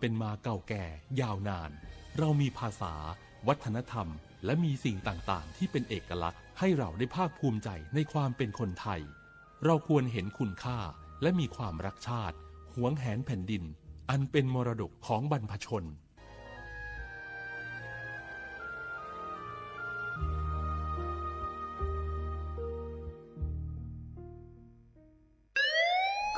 เป็นมาเก่าแก่ยาวนาน เรามีภาษา วัฒนธรรม และมีสิ่งต่างๆ ที่เป็นเอกลักษณ์ ให้เราได้ภาคภูมิใจในความเป็นคนไทย เราควรเห็นคุณค่า และมีความรักชาติ หวงแหนแผ่นดิน อันเป็นมรดกของบรรพชน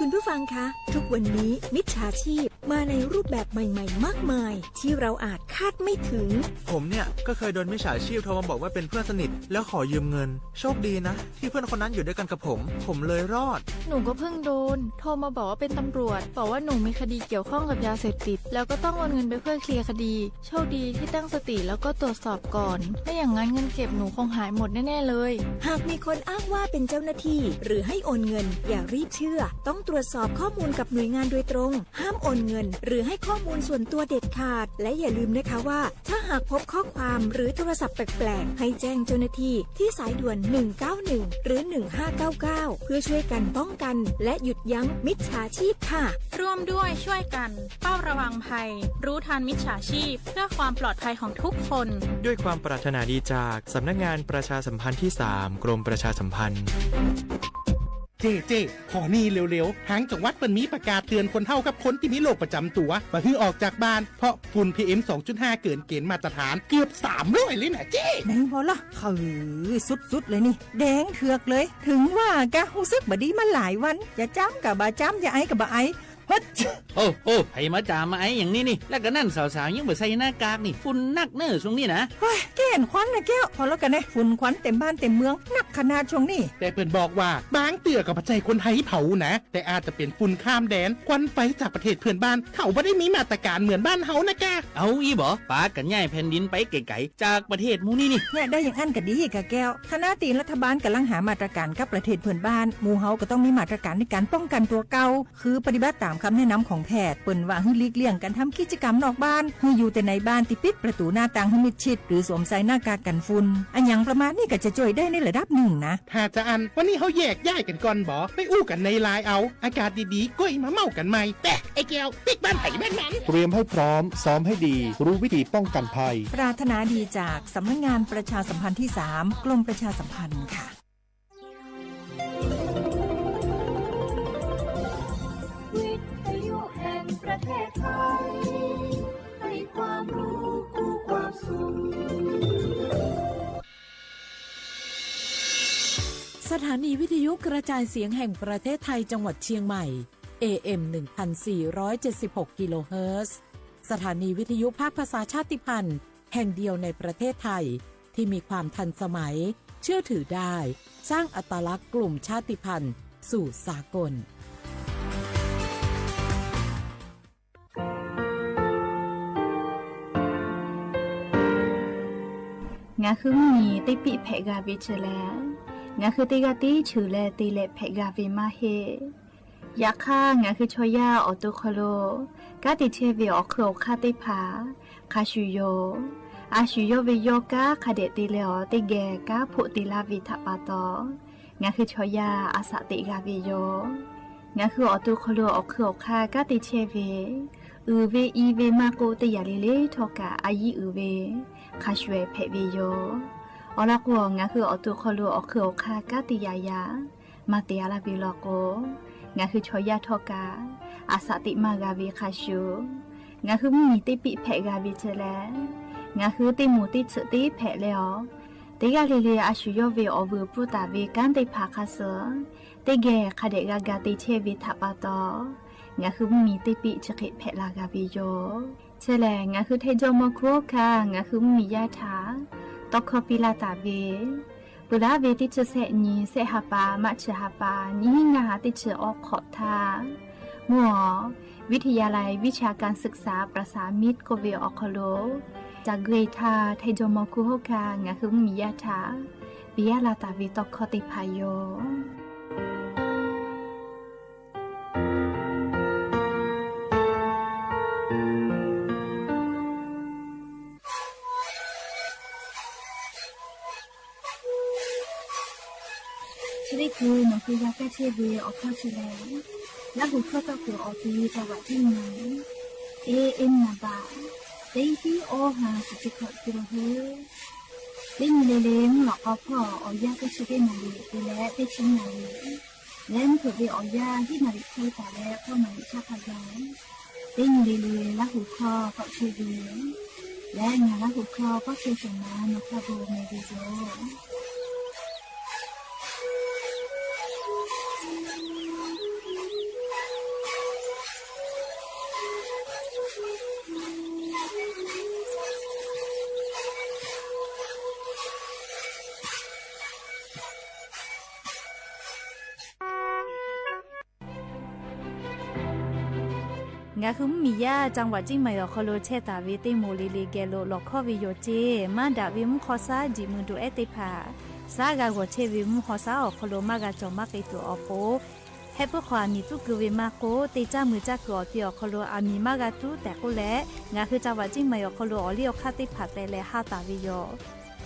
คุณผู้ฟังคะ ทุกวันนี้มิจฉาชีพมาในรูปแบบใหม่ๆ มากมาย ที่เราอาจคาดไม่ถึง ผมเนี่ยก็เคยโดนมิจฉาชีพโทรมาบอกว่าเป็นเพื่อนสนิทแล้วขอยืมเงิน โชคดีนะที่เพื่อนคนนั้นอยู่ด้วยกันกับผม ผมเลยรอด หนูก็เพิ่งโดน โทรมาบอกว่าเป็นตำรวจ บอกว่าหนูมีคดีเกี่ยวข้องกับยาเสพติด แล้วก็ต้องโอนเงินไปเพื่อเคลียร์คดี โชคดีที่ตั้งสติแล้วก็ตรวจสอบก่อน ไม่อย่างนั้นเงินเก็บหนูคงหายหมดแน่ๆเลย หากมีคนอ้างว่าเป็นเจ้าหน้าที่ หรือให้โอนเงิน อย่ารีบเชื่อ ต้องตรวจสอบข้อมูลกับหน่วยงานโดยตรง ห้ามโอนเงิน หรือให้ข้อมูลส่วนตัวเด็ดขาด และอย่าลืมนะคะว่า ถ้าหากพบข้อความหรือโทรศัพท์แปลกๆ ให้แจ้งเจ้าหน้าที่ที่สายด่วน หนึ่งเก้าหนึ่ง หรือ หนึ่งห้าเก้าเก้า เพื่อช่วยกันป้องกัน และหยุดยั้งมิจฉาชีพค่ะ ร่วมด้วยช่วยกันเฝ้าระวังภัย รู้ทันมิจฉาชีพ เพื่อความปลอดภัยของทุกคน ด้วยความปรารถนาดีจากสำนักงานประชาสัมพันธ์ที่สาม กรมประชาสัมพันธ์ เจ้ เจ้ ขอนี่เร็วๆ ทางจังหวัดเปิ้นมีประกาศเตือนคนเฒ่ากับคนตี้มีโรคประจ๋ำตั๋ว บ่หื้อออกจากบ้าน เพราะฝุ่น พีเอ็ม สองจุดห้า เกินเกณฑ์มาตรฐานเกือบสามร้อยเลยนะเจ้ ไหนบ่ล่ะ เออ สุดๆ เลยนี่ แดงเถือกเลย ถึงว่ากะ ฮู้สึกบ่ดีมาหลายวัน จะจามกะบ่จาม จะไอก็บ่ไอ เฮ้ย โอ้ โอ้ ใผมาจ๋ามาไออย่างนี้นี่ แล้วก็นั่นสาวๆ ยังบ่ใส่หน้ากากนี่ ฝุ่นนักเน่อช่วงนี้นะ เฮ้ย แก้นควันนะแก้ว พอแล้วกันนะ ฝุ่นควันเต็มบ้านเต็มเมือง นักขนาดช่วงนี้ แต่เปิ้นบอกว่า บางเตื้อก็บ่ใจ้คนไทยเผานะ แต่อาจจะเป็นฝุ่นข้ามแดน ควันไฟจากประเทศเพื่อนบ้าน เฒ่าบ่ได้มีมาตรการเหมือนบ้านเฮานะกะ เอาอี้บ่ ปากั๋นย้ายแผ่นดินไปไก๋ๆ จากประเทศหมู่นี้นี่ เนี่ย ได้อย่างอั้นก็ดีกะแก้ว ขณะตี้รัฐบาลก่ำลังหามาตรการกับประเทศเพื่อนบ้าน หมู่เฮาก็ต้องมีมาตรการในการป้องกันตั๋วเก่า คือปฏิบัติตามคำแนะนำของแพทย์ เปิ้นว่าหื้อหลีกเลี่ยงการทำกิจกรรมนอกบ้าน หื้ออยู่แต่ในบ้านตี้ปิดประตู๋หน้าต่างหื้อมิดชิด หรือสวมใส่หน้ากากกั๋นฝุ่น อะหยังประมาณนี้ก็จะจ้วยได้ในระดับหนึ่งนะ ถ้าจะอั้น วันนี้เฮาแยกย้ายกั๋นก่อนบ่ ไปอู้กั๋นในไลน์เอา อากาศดีๆ ก้อยมาเม้ากั๋นใหม่ แต่ไอ้แก้ว ปิ๊กบ้านไผบ้านมัน เตรียมให้พร้อม ซ้อมให้ดี รู้วิธีป้องกันภัย ปรารถนาดีจากสำนักงานประชาสัมพันธ์ที่สาม กรมประชาสัมพันธ์ค่ะ วิทยุแห่งประเทศไทย ให้ความรู้คู่ความสุข สถานีวิทยุกระจายเสียงแห่งประเทศไทยจังหวัดเชียงใหม่ เอเอ็ม หนึ่งพันสี่ร้อยเจ็ดสิบหก กิโลเฮิรตซ์ สถานีวิทยุภาคภาษาชาติพันธุ์แห่งเดียวในประเทศไทย ที่มีความทันสมัย เชื่อถือได้ สร้างอัตลักษณ์กลุ่มชาติพันธุ์สู่สากล Ngaˬ hui mvuhˇmiˬ teˇ piˆ hpehꞈ g'a ve chi lehˬ, ngaˬ hui teˇ g'aˇ tiˉ cheuˬ leh te leh hpehꞈ g'a ve maˇ heˆ. Yaꞈ hk'aˇ, ngaˬ hui chaw yaˇ awˬ to hk'aw lo kanˉ te chehˇ ve awˬ hk'eun awˬ hk'aˇ teˇ hpaˍ hk'a shuˍ yoˬ. A shu yawˇ ve yawˇ kanˉ hk'a dehꞈ te leh awˬ teˇ geh kanˉ hpoˆ te laˇ ve htaꞈ pa taw, ngaˬ hui chaw yaˇ a shaꞈ teꞈ g'a ve yoˬ. Ngaˬ hui awˬ to hk'aw lo awˬ hk'eun awˬ hk'aˇ kanˉ te chehˇ ve, uiˍ ve i ve maˇ k'oˆ, teˇ yanˇ le le htawˇ kaꞈ a yiˇ uiˍ ve hk'a shuˍ ehˍ hpehꞈ ve yoˬ. Awˬ lawn k'o, ngaˬ hui awˬ to hk'aw lo awˬ hk'eun awˬ hk'aˇ kanˉ te yaꞈ yaꞈ maˇ te a laˇ ve law k'o, ngaˬ hui chaw yaˇ htawˇ kaꞈ a shaꞈ teꞈ maˇ g'a ve hk'a shuˍ, ngaˬ hui mvuhˇmiˬ teˇ piˆ hpehꞈ g'a ve chi lehˬ, ngaˬ hui teˇ moˍ teˇ tsuhꞈ teˇ hpehꞈ leh awˬ, teˇ g'aˇ le le a shu yawˇ ve awˬ vuiˬ pfuhˇ taˍ ve kanˉ teˇ hpaˍ hk'a suh teˇ geh hk'a dehꞈ g'a ga te chehˇ ve htaꞈ pa taw, ngaˬ hui mvuhˇmiˬ teˇ piˆ chi hk'e hpehꞈ la g'a ve yoˬ. Chi lehˬ, ngaˬ hui Htaiˇ jawˇmawˇ hkuˇ hawˉ hkanˇ ngaˬ hui mvuhˇmiˬ yaˇ htaꞈ tawˇ hkawˇ piˇ laˇ taˍ ve, peuˬ laˉ ve teˇ chi sehˆ nyi, sehˆ ha pa, March ha pa, nyiˇ hinˉ ngaˇ ha teˇ chi awˬ hk'awꞈ htaˇ, mvuhˇ awˬ วิทยาลัยวิชาการศึกษา ประสามิตร k'oˆ ve awˬ hk'aw lo, ca gui htaˇ Htaiˇ jawˇmawˇ hkuˇ hawˉ hkanˇ ngaˬ hui mvuhˇmiˬ yaˇ htaꞈ piˇ laˇ taˍ ve tawˇ hkawˇ teˇ hpaˍ yoˬ. Chi teˇ hkui nawˬ hui g'a kaˇ chehˇ ve awˬ hkawˇ chi lehˬ, Laˇ huˍ hkawˇ tawˇ kuiˬ awˬ ti จังหวัดที่หนึ่ง E, e naˍ baꞈ, teˇ hinˉ awˇ ha shiˍ chi hkawꞈ te la hui. Teˇ nyi le le mvuhˇ lawꞈ k'aw hpawˇ awˬ yanˇ teˇ chi teˇ naˍ riˍ te leh teˇ chi naˍ riˍ, leh mvuhˇ hpeuꞈ ve awˬ yanˇ hiˉ naˍ riˍ hk'e taˍ leh k'awˇ naˍ riˍ chaˇ hk'a gaˬ. Teˇ nyi le le Laˇ huˍ hkawˇ k'awꞈ chehˇ ve, leh ngaˬ Laˇ huˍ hkawˇ k'awꞈ chehˇ shawˍ ma nawˬ hk'a bon meh ve yoˬ. Ngaˬ hui mvuhˇ miˬ yaˇ จังหวัดเชียงใหม่ awˬ hk'aw lo chehˇ taˍ ve teˇ moˍ le le geh lo lawˬ hkawˇ ve yoˬ ceˇ. Maˇ daꞈ ve mvuhˇ hk'aw shaˉ jiꞈ mui doꞈ ehˉ teˇ hpaˍ, shaˉ g'a g'awˬ chehˇ ve mvuhˇ hk'aw shaˉ awˬ hk'aw lo maˇ g'a cawˬ maˇ k'ai tuˬ awˬ pon, heh puiˉ hk'aw aˬ miˍ tuˉ keu ve maˇ k'oˆ, teˇ caˇ mui caˇ kuiˬ awˬ ti awˬ hk'aw lo aˬ miˍ maˇ g'a tuˉ tehꞈ k'oˆ leh, ngaˬ hui จังหวัดเชียงใหม่ awˬ hk'aw lo awˬ liˇ awˬ hk'aˇ teˇ hpaˍ teh leh haˇ taˍ ve yoˬ.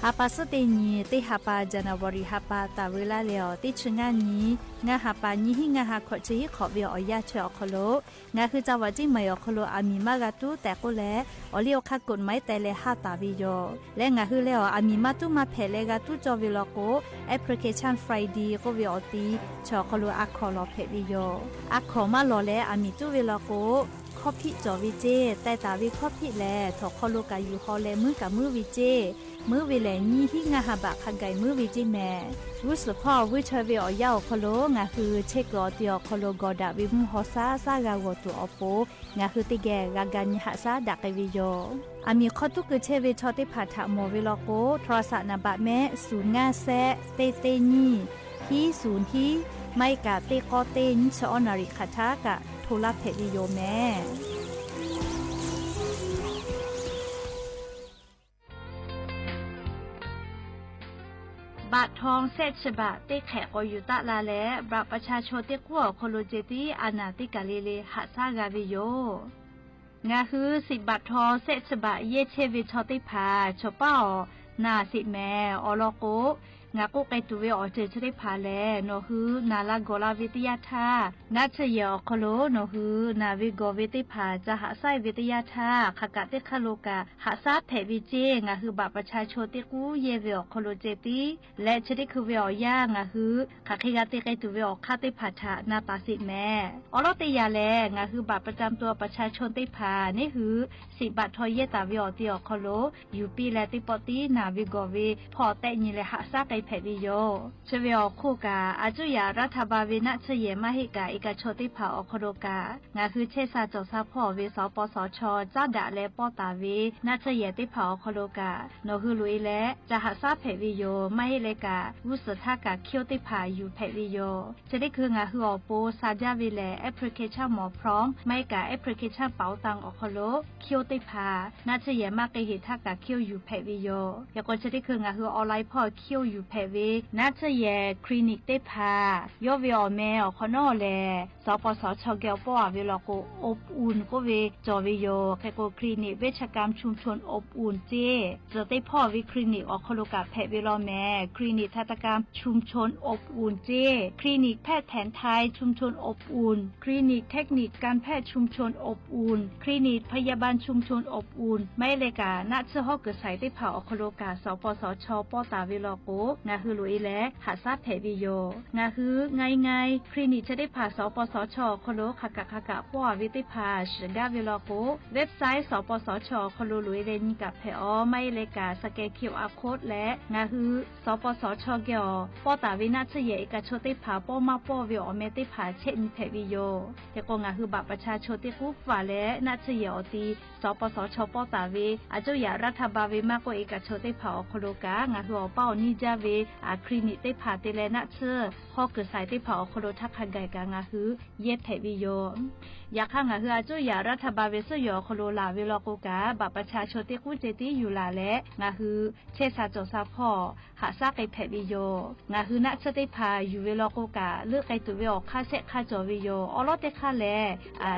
Ha pa suhˉ teˇ nyi, teˇ ha pa January ha pa taˍ ve laˇ leh awˬ teˇ chi ngaˇ nyi, ngaˇ ha pa nyiˇ hinˉ ngaˇ ha hkawꞈ chi hiˉ hk'awꞈ ve awˬ yanˇ chi awˬ hk'aw lo, ngaˬ hui จังหวัดเชียงใหม่ awˬ hk'aw lo aˬ miˍ maˇ g'a tuˉ tehꞈ k'oˆ leh, awˬ liˇ awˬ hk'aˇ กฎหมาย teh leh haˇ taˍ ve yoˬ. Leh ngaˬ hui leh awˬ aˬ miˍ maˇ tuˉ maˇ hpehꞈ leh g'a tuˉ cawˇ ve law k'o, Application Friday k'oˆ ve awˬ ti chi awˬ hk'aw lo a hkawˍ lawˬ hpehꞈ ve yoˬ. A hkawˍ maˇ lawˬ leh aˬ miˍ tuˉ ve law k'o, hkawˇ hpiˆ cawˬ ve ceˇ. Teh taˍ ve hkawˇ hpiˆ lehˬ, htawnˍ hk'aw lo kaꞈ yuˬ haw leh muiˉ kaꞈ muiˉ ve ceˇ. Muiˉ ve lehˬ, nyiˇ hinˉ ngaˇ ha baꞈ hk'a gaˬ muiˉ ve ceˇ mehˍ. G'uˇ suhˍ hpawˇ vuiˇ chaweh ve awˬ yanˇ awˬ hk'aw lo ngaˬ hui chehˇ kuiˬ awˬ ti awˬ hk'aw lo gawˬ daꞈ ve mvuhˇ hk'aw shaˉ shaˉ g'a g'awˬ tuˬ awˬ pon, ngaˬ hui teˇ geh g'a ga nyi haꞈ shaˉ daꞈ k'ai ve yoˬ. Aˬ miˍ hk'aw tuˉ keu chehˇ ve chaw teˇ hpaˍ htaꞈ mawˬ ve law k'o, โทรศัพท์ naˍ baꞈ mehˆ suˍ ngaˇ sehˆ teˇ teˇ nyiˇ hiˉ suˍ hiˉ, maˇ heˆ kaꞈ teˇ k'awˇ teˇ nyiˇ chi awˇ naˍ riˍ hk'aˬ htaˇ kaꞈ โทร laˇ hpehꞈ ve yoˬ mehˍ. Baꞈ htaw shehˆ chi baꞈ teˇ hk'ehꞈ k'awꞈ yuˬ taˆ la leh, baꞈ pa cha chaw teˇ k'uˉ awˬ hk'aw lo ceh tiˉ a naˍ teˇ kaˬ le le haꞈ shaˉ g'a ve yoˬ. Ngaˬ hui siꞈ baꞈ htaw shehˆ chi baꞈ yehˇ chehˇ ve chaw teˇ hpaˍ chaw paˉ awˬ naˬ sheˍ mehˍ. Awˬ lawn k'o, ngaˬ k'oˆ k'ai tuˬ ve awˬ ceuˬ chi teˇ hpaˍ lehˬ, nawˬ hui naˬ la gawˬ la ve teˇ yanˇ htaˇ, naˆ tsuhˇ yehˬ awˬ hk'aw lo nawˬ hui naˬ ve gawˬ ve teˇ hpaˍ ca haꞈ shaˉ ve teˇ yanˇ htaˇ, hk'aˬ kaꞈ teˇ hk'aˇ lo kaꞈ haꞈ shaˉ hpehꞈ ve ceˇ. Ngaˬ hui baꞈ pa cha chaw teˇ k'uˉ yehˇ ve awˬ hk'aw lo ceh tiˉ leh chi teˇ hkui ve awˬ yanˇ ngaˬ hui hk'aˬ hk'e g'a te k'ai tuˬ ve awˬ hk'aˇ teˇ hpaˍ htaꞈ na taˍ sheˍ mehˍ. Awˬ lawn teˇ yanˇ lehˬ, ngaˬ hui baꞈ pa cha chaw teˇ hpaˍ neˉ hui siꞈ baꞈ htaw yehˇ taˍ ve awˬ ti awˬ hk'aw lo yuˬ piˇ leh teˇ pawˆ tiˉ naˬ ve gawˬ ve hpawˇ tehˆ nyi leh haꞈ shaˉ k'ai hpehꞈ ve yoˬ. Chi ve awˬ hk'oˆ kaꞈ, a cuˇ yaꞈ raˇ htaˇ ba ve naˆ tsuhˇ yehˬ maˇ heˆ kaꞈ, e ka chaw teˇ hpaˍ awˬ hk'aw lo kaꞈ, ngaˬ hui chehˇ sha cawˬ sha hpawˇ ve sawˍ paw sawˍ chaw caˉ daꞈ leh pawˇ taˍ ve naˆ tsuhˇ yehˬ teˇ hpaˍ awˬ hk'aw lo kaꞈ, nawˬ hui loꞈ e leh ca haꞈ shaˉ hpehꞈ ve yoˬ. Maˇ heˆ leh kaꞈ, g'uˇ suhˍ htaˇ kaꞈ เครื่อง teˇ hpaˍ yuˬ hpehꞈ ve yoˬ. Chi teˇ hkui ngaˬ hui awˬ pon sha jaˇ ve lehˬ, application mawˬ พร้อม maˇ heˆ kaꞈ application เป๋าตัง awˬ hk'aw lo เครื่อง teˇ hpaˍ naˆ tsuhˇ yehˬ maˇ k'e heˍ htaˇ kaꞈ เครื่อง yuˬ hpehꞈ ve yoˬ. Hk'e k'o, chi teˇ hkui ngaˬ hui online hpawˇ เครื่อง yuˬ hpehꞈ ve naˆ tsuhˇ yehˬ คลินิก teˇ hpaˍ yawˇ ve awˬ meh awˬ hk'awꞈ nawˉ lehˬ, sawˍ paw sawˍ chaw geh awˬ pawˆ a ve law k'o, อบอุ่น k'oˆ ve cawˬ ve yoˬ. Hk'e k'o, คลินิก เวชกรรมชุมชนอบอุ่น ceˇ, tcuhˬ teˇ hpawˇ ve คลินิก awˬ hk'aw lo kaꞈ hpehꞈ ve law mehˍ. คลินิกทันตกรรมชุมชนอบอุ่น ceˇ, คลินิกแพทย์แผนไทยชุมชนอบอุ่น คลินิกเทคนิคการแพทย์ชุมชนอบอุ่น คลินิกพยาบาลชุมชนอบอุ่น maˇ heˆ leh kaꞈ, naˆ tsuhˇ hawˉ kuiˬ shaiˍ teˇ hpaˍ awˬ hk'aw lo kaꞈ sawˍ paw sawˍ chaw pawˇ taˍ ve law k'o, ngaˬ hui loꞈ e leh haꞈ shaˉ hpehꞈ ve yoˬ. Ngaˬ hui ง่ายๆ คลินิก chi teˇ hpaˍ sawˍ paw sawˍ chaw awˬ hk'aw lo hk'aˬ kaꞈ hk'aˬ kaꞈ pawˇ a ve teˇ hpaˍ shiˍ gaˇ ve law k'o, website sawˍ paw sawˍ chaw awˬ hk'aw lo loꞈ e leh nyi kaꞈ hpehꞈ aˬ. Maˇ heˆ leh kaꞈ, scan QR code leh ngaˬ hui sawˍ paw sawˍ chaw geh awˬ pawˇ taˍ ve naˆ tsuhˇ yehˬ e ka chaw teˇ hpaˍ pawˇ maˇ pawˇ ve awˬ meh teˇ hpaˍ chehˇ nyi hpehꞈ ve yoˬ. Hk'e k'o, ngaˬ hui baꞈ pa cha chaw teˇ k'uˉ paˍ leh naˆ tsuhˇ yehˬ awˬ ti sawˍ paw sawˍ chaw pawˇ taˍ ve a cuˇ yaꞈ raˇ htaˇ ba ve maˇ k'oˆ, e ka chaw teˇ hpaˍ awˬ hk'aw lo kaꞈ, ngaˬ hui awˬ paˇ awˬ nyiˇ jaˇ ve คลินิก teˇ hpaˍ te leh naˆ tsuhˇ hawˉ kuiˬ shaiˍ teˇ hpaˍ awˬ hk'aw lo htaˇ hk'a gaˬ kaꞈ ngaˬ hui yehˇ hpehꞈ ve yoˬ. Yaꞈ hk'aˇ, ngaˬ hui a cuˇ yaꞈ raˇ htaˇ ba ve suhˉ yawˬ awˬ hk'aw lo laˬ ve law k'o kaꞈ, baꞈ pa cha chaw teˇ k'uˉ ceh tiˉ yuˬ laˬ leh ngaˬ hui chehˇ sha cawˬ sha hpawˇ haꞈ shaˉ k'ai hpehꞈ ve yoˬ. Ngaˬ hui naˆ tsuhˇ teˇ hpaˍ yuˬ ve law k'o kaꞈ, leuˆ k'ai tuˬ ve awˬ hk'aˇ shehˆ hk'aˇ cawˬ ve yoˬ. Awˬ lawn teˇ hk'aˇ lehˬ,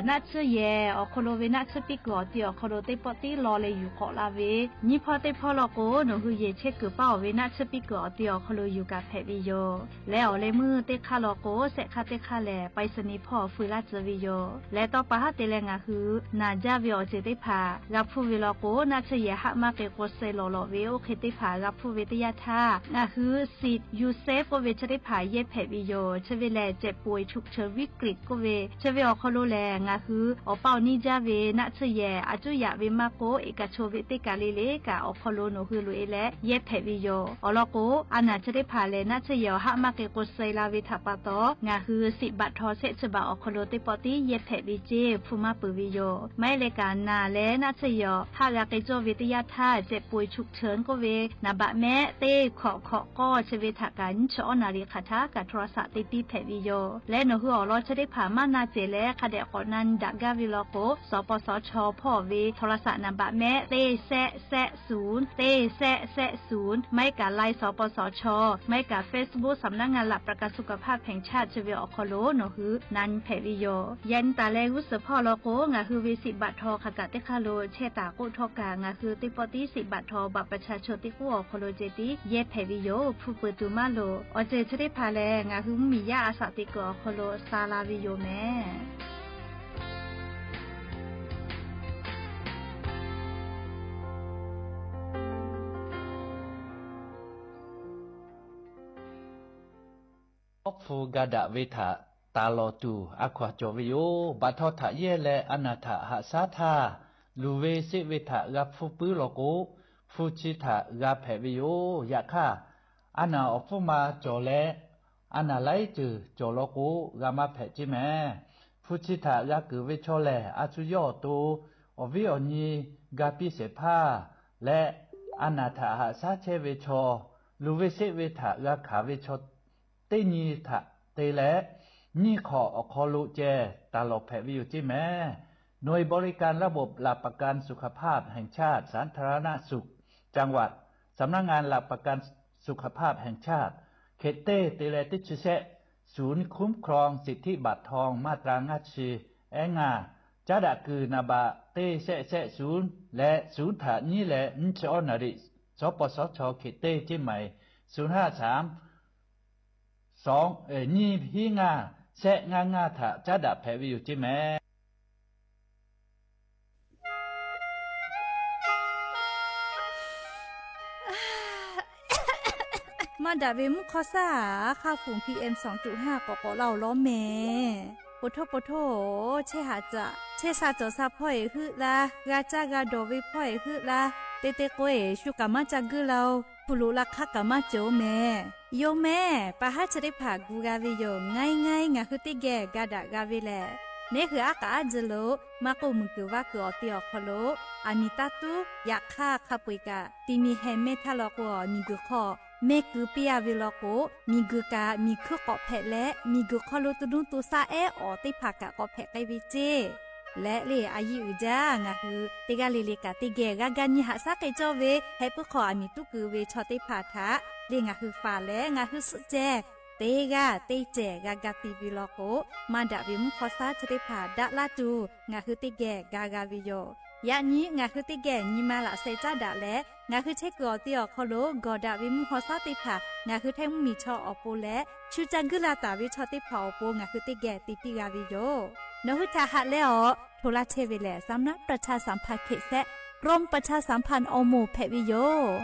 naˆ tsuhˇ yehˬ awˬ hk'aw lo ve naˆ tsuhˇ piˇ kuiˬ awˬ ti awˬ hk'aw lo teˇ pawˆ tiˉ law leh yuˬ k'awꞈ la ve, nyiˇ hpawˇ teˇ hpawˇ law k'o, nawˬ hui yehˬ chehˇ kuiˬ paˇ awˬ ve naˆ tsuhˇ piˇ kuiˬ awˬ ti awˬ hk'aw lo yuˬ kaꞈ hpehꞈ ve yoˬ. Leh awˬ leh meuˇ teˇ hk'aˇ law k'o, shehˆ hk'aˇ teˇ hk'aˇ lehˬ, ไปรษณีย์ hpawˇ feu laˇ tcuh ve yoˬ. Leh tawˇ pa haˉ te leh ngaˬ hui naˬ jaˇ ve awˬ ceuˬ teˇ hpaˍ g'a hpuˇ ve law k'o, naˆ tsuhˇ yehˬ haˆ maˇ k'e k'o suh lawˬ lawꞈ ve oˇ hk'e teˇ hpaˍ g'a hpuˇ ve teˇ yanˇ htaˇ, ngaˬ hui สิทธิ์ยูเซฟ k'oˆ ve chi teˇ hpaˍ yehˇ hpehꞈ ve yoˬ. Chi ve lehˬ เจ็บป่วยฉุกเฉินวิกฤต k'oˆ ve chi ve awˬ hk'aw lo lehˬ, ngaˬ hui awˬ paˇ awˬ niˇ jaˇ ve naˆ tsuhˇ yehˬ a cuˉ yaꞈ ve maˇ k'oˆ, eˬ kaꞈ chaw ve teˇ kaˬ le le kaꞈ awˬ hk'aw lo nawˬ hui loꞈ e leh yehˇ hpehꞈ ve yoˬ. Awˬ lawn k'o, a naˬ chi teˇ hpaˍ lehˬ naˆ tsuhˇ yehˬ awˬ haˆ maˇ k'e k'o suh la ve htaꞈ pa taw, ngaˬ hui สิทธิ์บัตรทอง shehˆ chi baꞈ awˬ hk'aw lo teˇ pawˆ tiˉ yehˇ hpehꞈ ve ceˇ hpu maˇ peuˬ ve yoˬ. Maˇ heˆ leh kaꞈ naˬ leh naˆ tsuhˇ yehˬ awˬ haˆ g'a k'e cawˇ ve teˇ yanˇ htaˇ เจ็บป่วยฉุกเฉิน k'oˆ ve naˍ baꞈ mehˆ teˇ hkawꞈ hkawꞈ k'awˇ chi ve htaꞈ kaꞈ nyiˇ chi awˉ naˍ riˍ hk'aˬ htaˇ kaꞈ โทรศัพท์ te piˇ hpehꞈ ve yoˬ. Leh nawˬ hui awˬ lawn chi teˇ hpaˍ maˇ na cehˬ leh hk'a dehꞈ k'awꞈ na nyi daꞈ gaˇ ve law k'o, สปสช hpawˇ ve โทรศัพท์ naˍ baꞈ mehˆ teˇ shehˆ shehˆ ศูนย์ teˇ shehˆ shehˆ ศูนย์, maˇ heˆ kaꞈ ไลน์ สปสช, maˇ heˆ kaꞈ Facebook สำนักงานหลักประกันสุขภาพแห่งชาติ chi ve awˬ hk'aw lo nawˬ hui na nyi hpehꞈ ve yoˬ. Yaꞈ nyi taˍ leh g'uˇ suhˍ hpawˇ law k'o, ngaˬ hui ve สิทธิ์บัตรทอง hk'aˬ kaꞈ teˇ hk'aˇ lo chehˇ taˍ k'oˆ htawˇ kaꞈ, ngaˬ hui teˇ pawˆ tiˉ สิทธิ์บัตรทอง บัตรประชาชน teˇ k'oˆ awˬ hk'aw lo ceh tiˉ yehˇ hpehꞈ ve yoˬ. Hpu peuˬ tuˬ maˇ loˍ. Awˬ ceuˬ chi teˇ hpaˍ lehˬ, ngaˬ hui mvuhˇmiˬ yaˇ a shaꞈ teꞈ kuiˬ awˬ hk'aw lo sha la ve yoˬ mehˍ. Awˉ hpu ga daꞈ ve htaꞈ taˍ lawˬ tuˬ a hkaw-anˬ cawˬ ve yoˬ. Baꞈ htaw htaꞈ yehˇ leh a naˬ htaꞈ haꞈ shaˉ htaˇ, luˬ ve seˆ ve htaꞈ g'a hpfuhˇ puiˉ law k'o, hpu chi htaꞈ g'a hpehꞈ ve yoˬ. Yaꞈ hk'aˇ, a naˬ awˬ hpfuhˇ ma cawˬ leh, a naˬ laiˉ ceuˬ cawˬ law k'o, g'a maˇ hpehꞈ ceˇ mehˍ. Hpu chi htaꞈ g'a keunˍ ve chaw lehˬ, a shu yawˇ awˬ to awˬ viˉ awˬ nyi ga piˇ shehˍ hpaˇ leh, a naˬ htaꞈ haꞈ shaˉ chehˇ ve chaw, luˬ ve seˆ ve htaꞈ g'a hkanˍ ve chaw teˇ nyi htaꞈ te leh, nyiˇ hk'awꞈ awˬ hk'aw lo ceh taˍ lawˬ hpehꞈ ve yoˬ ceˇ mehˍ. หน่วยบริการระบบหลักประกันสุขภาพแห่งชาติ สาธารณสุขจังหวัด สำนักงานหลักประกันสุขภาพแห่งชาติ hk'e teˇ te leh teˇ chi shehˆ ศูนย์คุ้มครองสิทธิบัตรทองมาตรา ngaˇ chi ehˉ ngaˇ, caˉ daꞈ kuiˬ naˍ baꞈ teˇ shehˆ shehˆ ศูนย์ leh ศูนย์ htaꞈ nyiˇ leh nyiˇ chi awˉ naˍ riˍ, สปสช hk'e teˇ ceˇ mehˍ, ศูนย์ห้าสาม สอง nyiˇ hiˉ ngaˇ shehˆ ngaˇ ngaˇ htaꞈ caˉ daꞈ hpehꞈ ve yoˬ ceˇ mehˍ. Maˇ daꞈ ve mvuhˇ hk'awˇ shaˉ, hk'aˇ fuˍ PM สองจุดห้า k'awꞈ k'awꞈ laˇ-oˬ lawˉ mehˍ. Po htoˇ po htoˇ-oˬ, chehˇ haꞈ caꞈ chehˇ sha cawˬ sha hpawˇ-eˬ heuˆ laˇ, g'a caˇ g'a dawˬ ve hpawˇ-eˬ heuˆ laˇ, te te k'o-eˬ shu kaꞈ maˇ ca guiˇ la-oˬ, hpu loꞈ la hk'aˇ kaꞈ maˇ cawˬ-oˬ mehˍ. Yoˬ mehˍ, pa haˉ chi teˇ hpaˍ gu g'a ve yoˬ. Ngaˇ ngaˇ ngaˬ hui teˇ geh ga daꞈ g'a ve lehˬ, neˇ hui aˉ k'aꞈ aˉ jeh lo maˇ k'oˆ, muiˬ kuiˬ vaˇ kuiˬ awˬ te awˬ hk'aw lo aˬ miˍ taˇ tuˉ. Yaꞈ hk'aˇ, hk'a peu-eˬ kaꞈ ti mi heh mehˇ htaˇ law k'o, miˬ guiˬ hk'aw mehˇ keu piˇ-a ve law k'o, miˬ guiˬ kaꞈ miˬ hkuiˇ k'awꞈ hpehꞈ leh, miˬ guiˬ hk'aw lo tu nuˇ tu shaˆ ehˉ awˬ teˇ hpaˍ kaꞈ k'awꞈ hpehꞈ k'ai ve ceˇ. Leh le a yiˇ uiˍ jaˇ, ngaˬ hui teˇ g'aˇ le le kaꞈ teˇ geh g'a ga nyi haꞈ shaˉ k'ai cawˇ ve heh puiˉ hk'aw aˬ miˍ tuˉ keu ve chaw teˇ hpaˍ htaꞈ le ngaˬ hui faˍ leh ngaˬ hui suhˆ ceh teˇ g'aˇ teˇ cehˬ g'a ga ti ve law k'o, maˇ daꞈ ve mvuhˇ hk'awˇ shaˉ chi teˇ hpaˍ daꞈ laˇ tuˬ ngaˬ hui teˇ geh ga g'a ve yoˬ. Yaꞈ nyi ngaˬ hui teˇ geh nyi ma laꞈ sheh caˉ daꞈ leh, ngaˬ hui chehˇ kuiˬ awˬ te awˬ hk'aw lo gawˬ daꞈ ve mvuhˇ hk'awˇ shaˉ teˇ hpaˍ ngaˬ hui htaiˇ mvuhˇmiˬ chaw awˬ pon leh, chu ca guiˇ la taˍ ve chaw teˇ hpaˍ awˬ pon ngaˬ hui teˇ geh te piˇ g'a ve yoˬ. Nawˬ hui htaꞈ haꞈ leh awˬ hto laˇ chehˇ ve lehˬ, สำนักประชาสัมพันธ์เขต hk'e shehˆ กรมประชาสัมพันธ์ awˬ moˍ hpehꞈ ve yoˬ.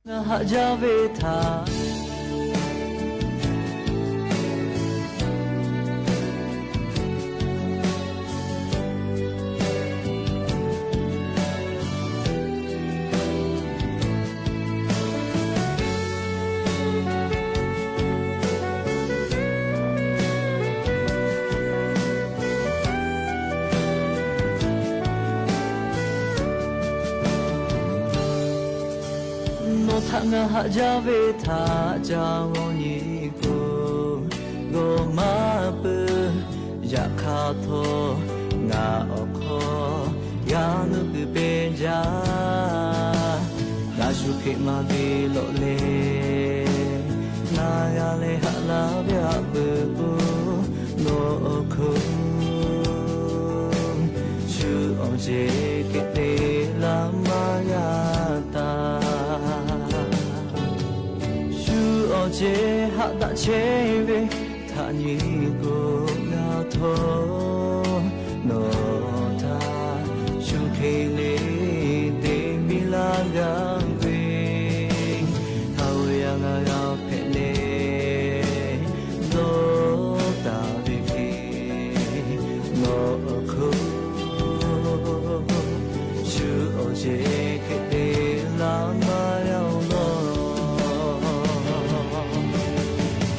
Ngaˬ haꞈ jaˇ ve htaꞈ Nawˬ htaꞈ ngaˬ haꞈ jaˇ ve htaꞈ ca g'awˇ nyi k'o, g'awˇ maˇ peuˬ. Yaꞈ hk'aˇ htawˇ, ngaˬ awˬ hk'aw g'a nuˇ kuiˬ peˇ jaˇ. Ngaˬ shu hk'e maˇ ve lawꞈ leh, ngaˬ g'a leh haꞈ laˇ ve haꞈ peuˬ k'o, nawˬ awˬ hk'oˆ shu awˬ ceuˬ hk'e te laˇ maˇ g'a taˍ. Shu awˬ ceuˬ haꞈ daꞈ chehˇ ve htaꞈ nyi k'o, ngaˬ htawˇ nawˬ htaꞈ shu hk'e le te biˇ laˇ gaˇ ve, hk'a ve yaˇ ngaˬ g'a hpehꞈ leh, dawˇ taˍ ve hk'e, nawˬ awˬ hk'oˆ shu awˬ ceuˬ hk'e te laˇ maˇ g'a-oˬ lawˬ.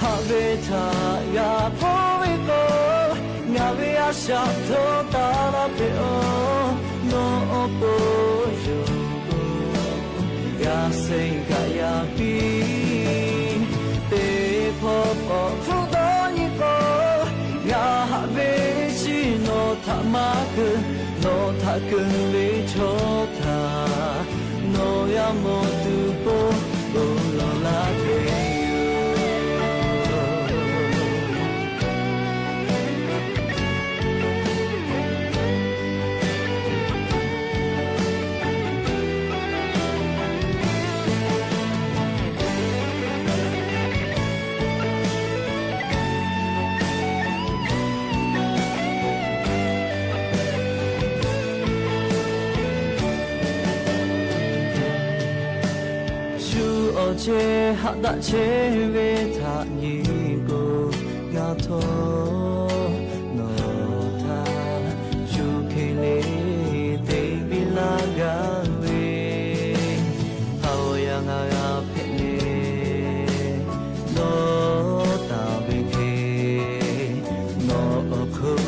Haꞈ ve htaꞈ g'a hpawˇ ve k'o, ngaˬ ve a shaꞈ htawˇ taˍ laˇ hpehꞈ-oˬ. Nawˬ awˬ pon yonˍ k'o, g'a sehnˍ kaꞈ yaꞈ piˇ. Teˇ hpawˇ k'awꞈ hpfuhˆ dawˇ nyi k'o, ngaˬ haꞈ ve chi nawˬ htaꞈ maˇ keu, nawˬ htaꞈ keu ve chaw htaꞈ nawˬ g'a mawˬ tuˬ pon, oˇ lawˬ laˇ ve yoˬ. Shu awˬ ceuˬ haꞈ daꞈ chehˇ ve htaꞈ nyi k'o, ngaˬ htawˇ nawˬ htaꞈ shu hk'e le te biˇ laˇ gaˇ ve, hk'a ve yaˇ ngaˬ g'a hpehꞈ leh, dawˇ taˍ ve hk'e, nawˬ awˬ hk'oˆ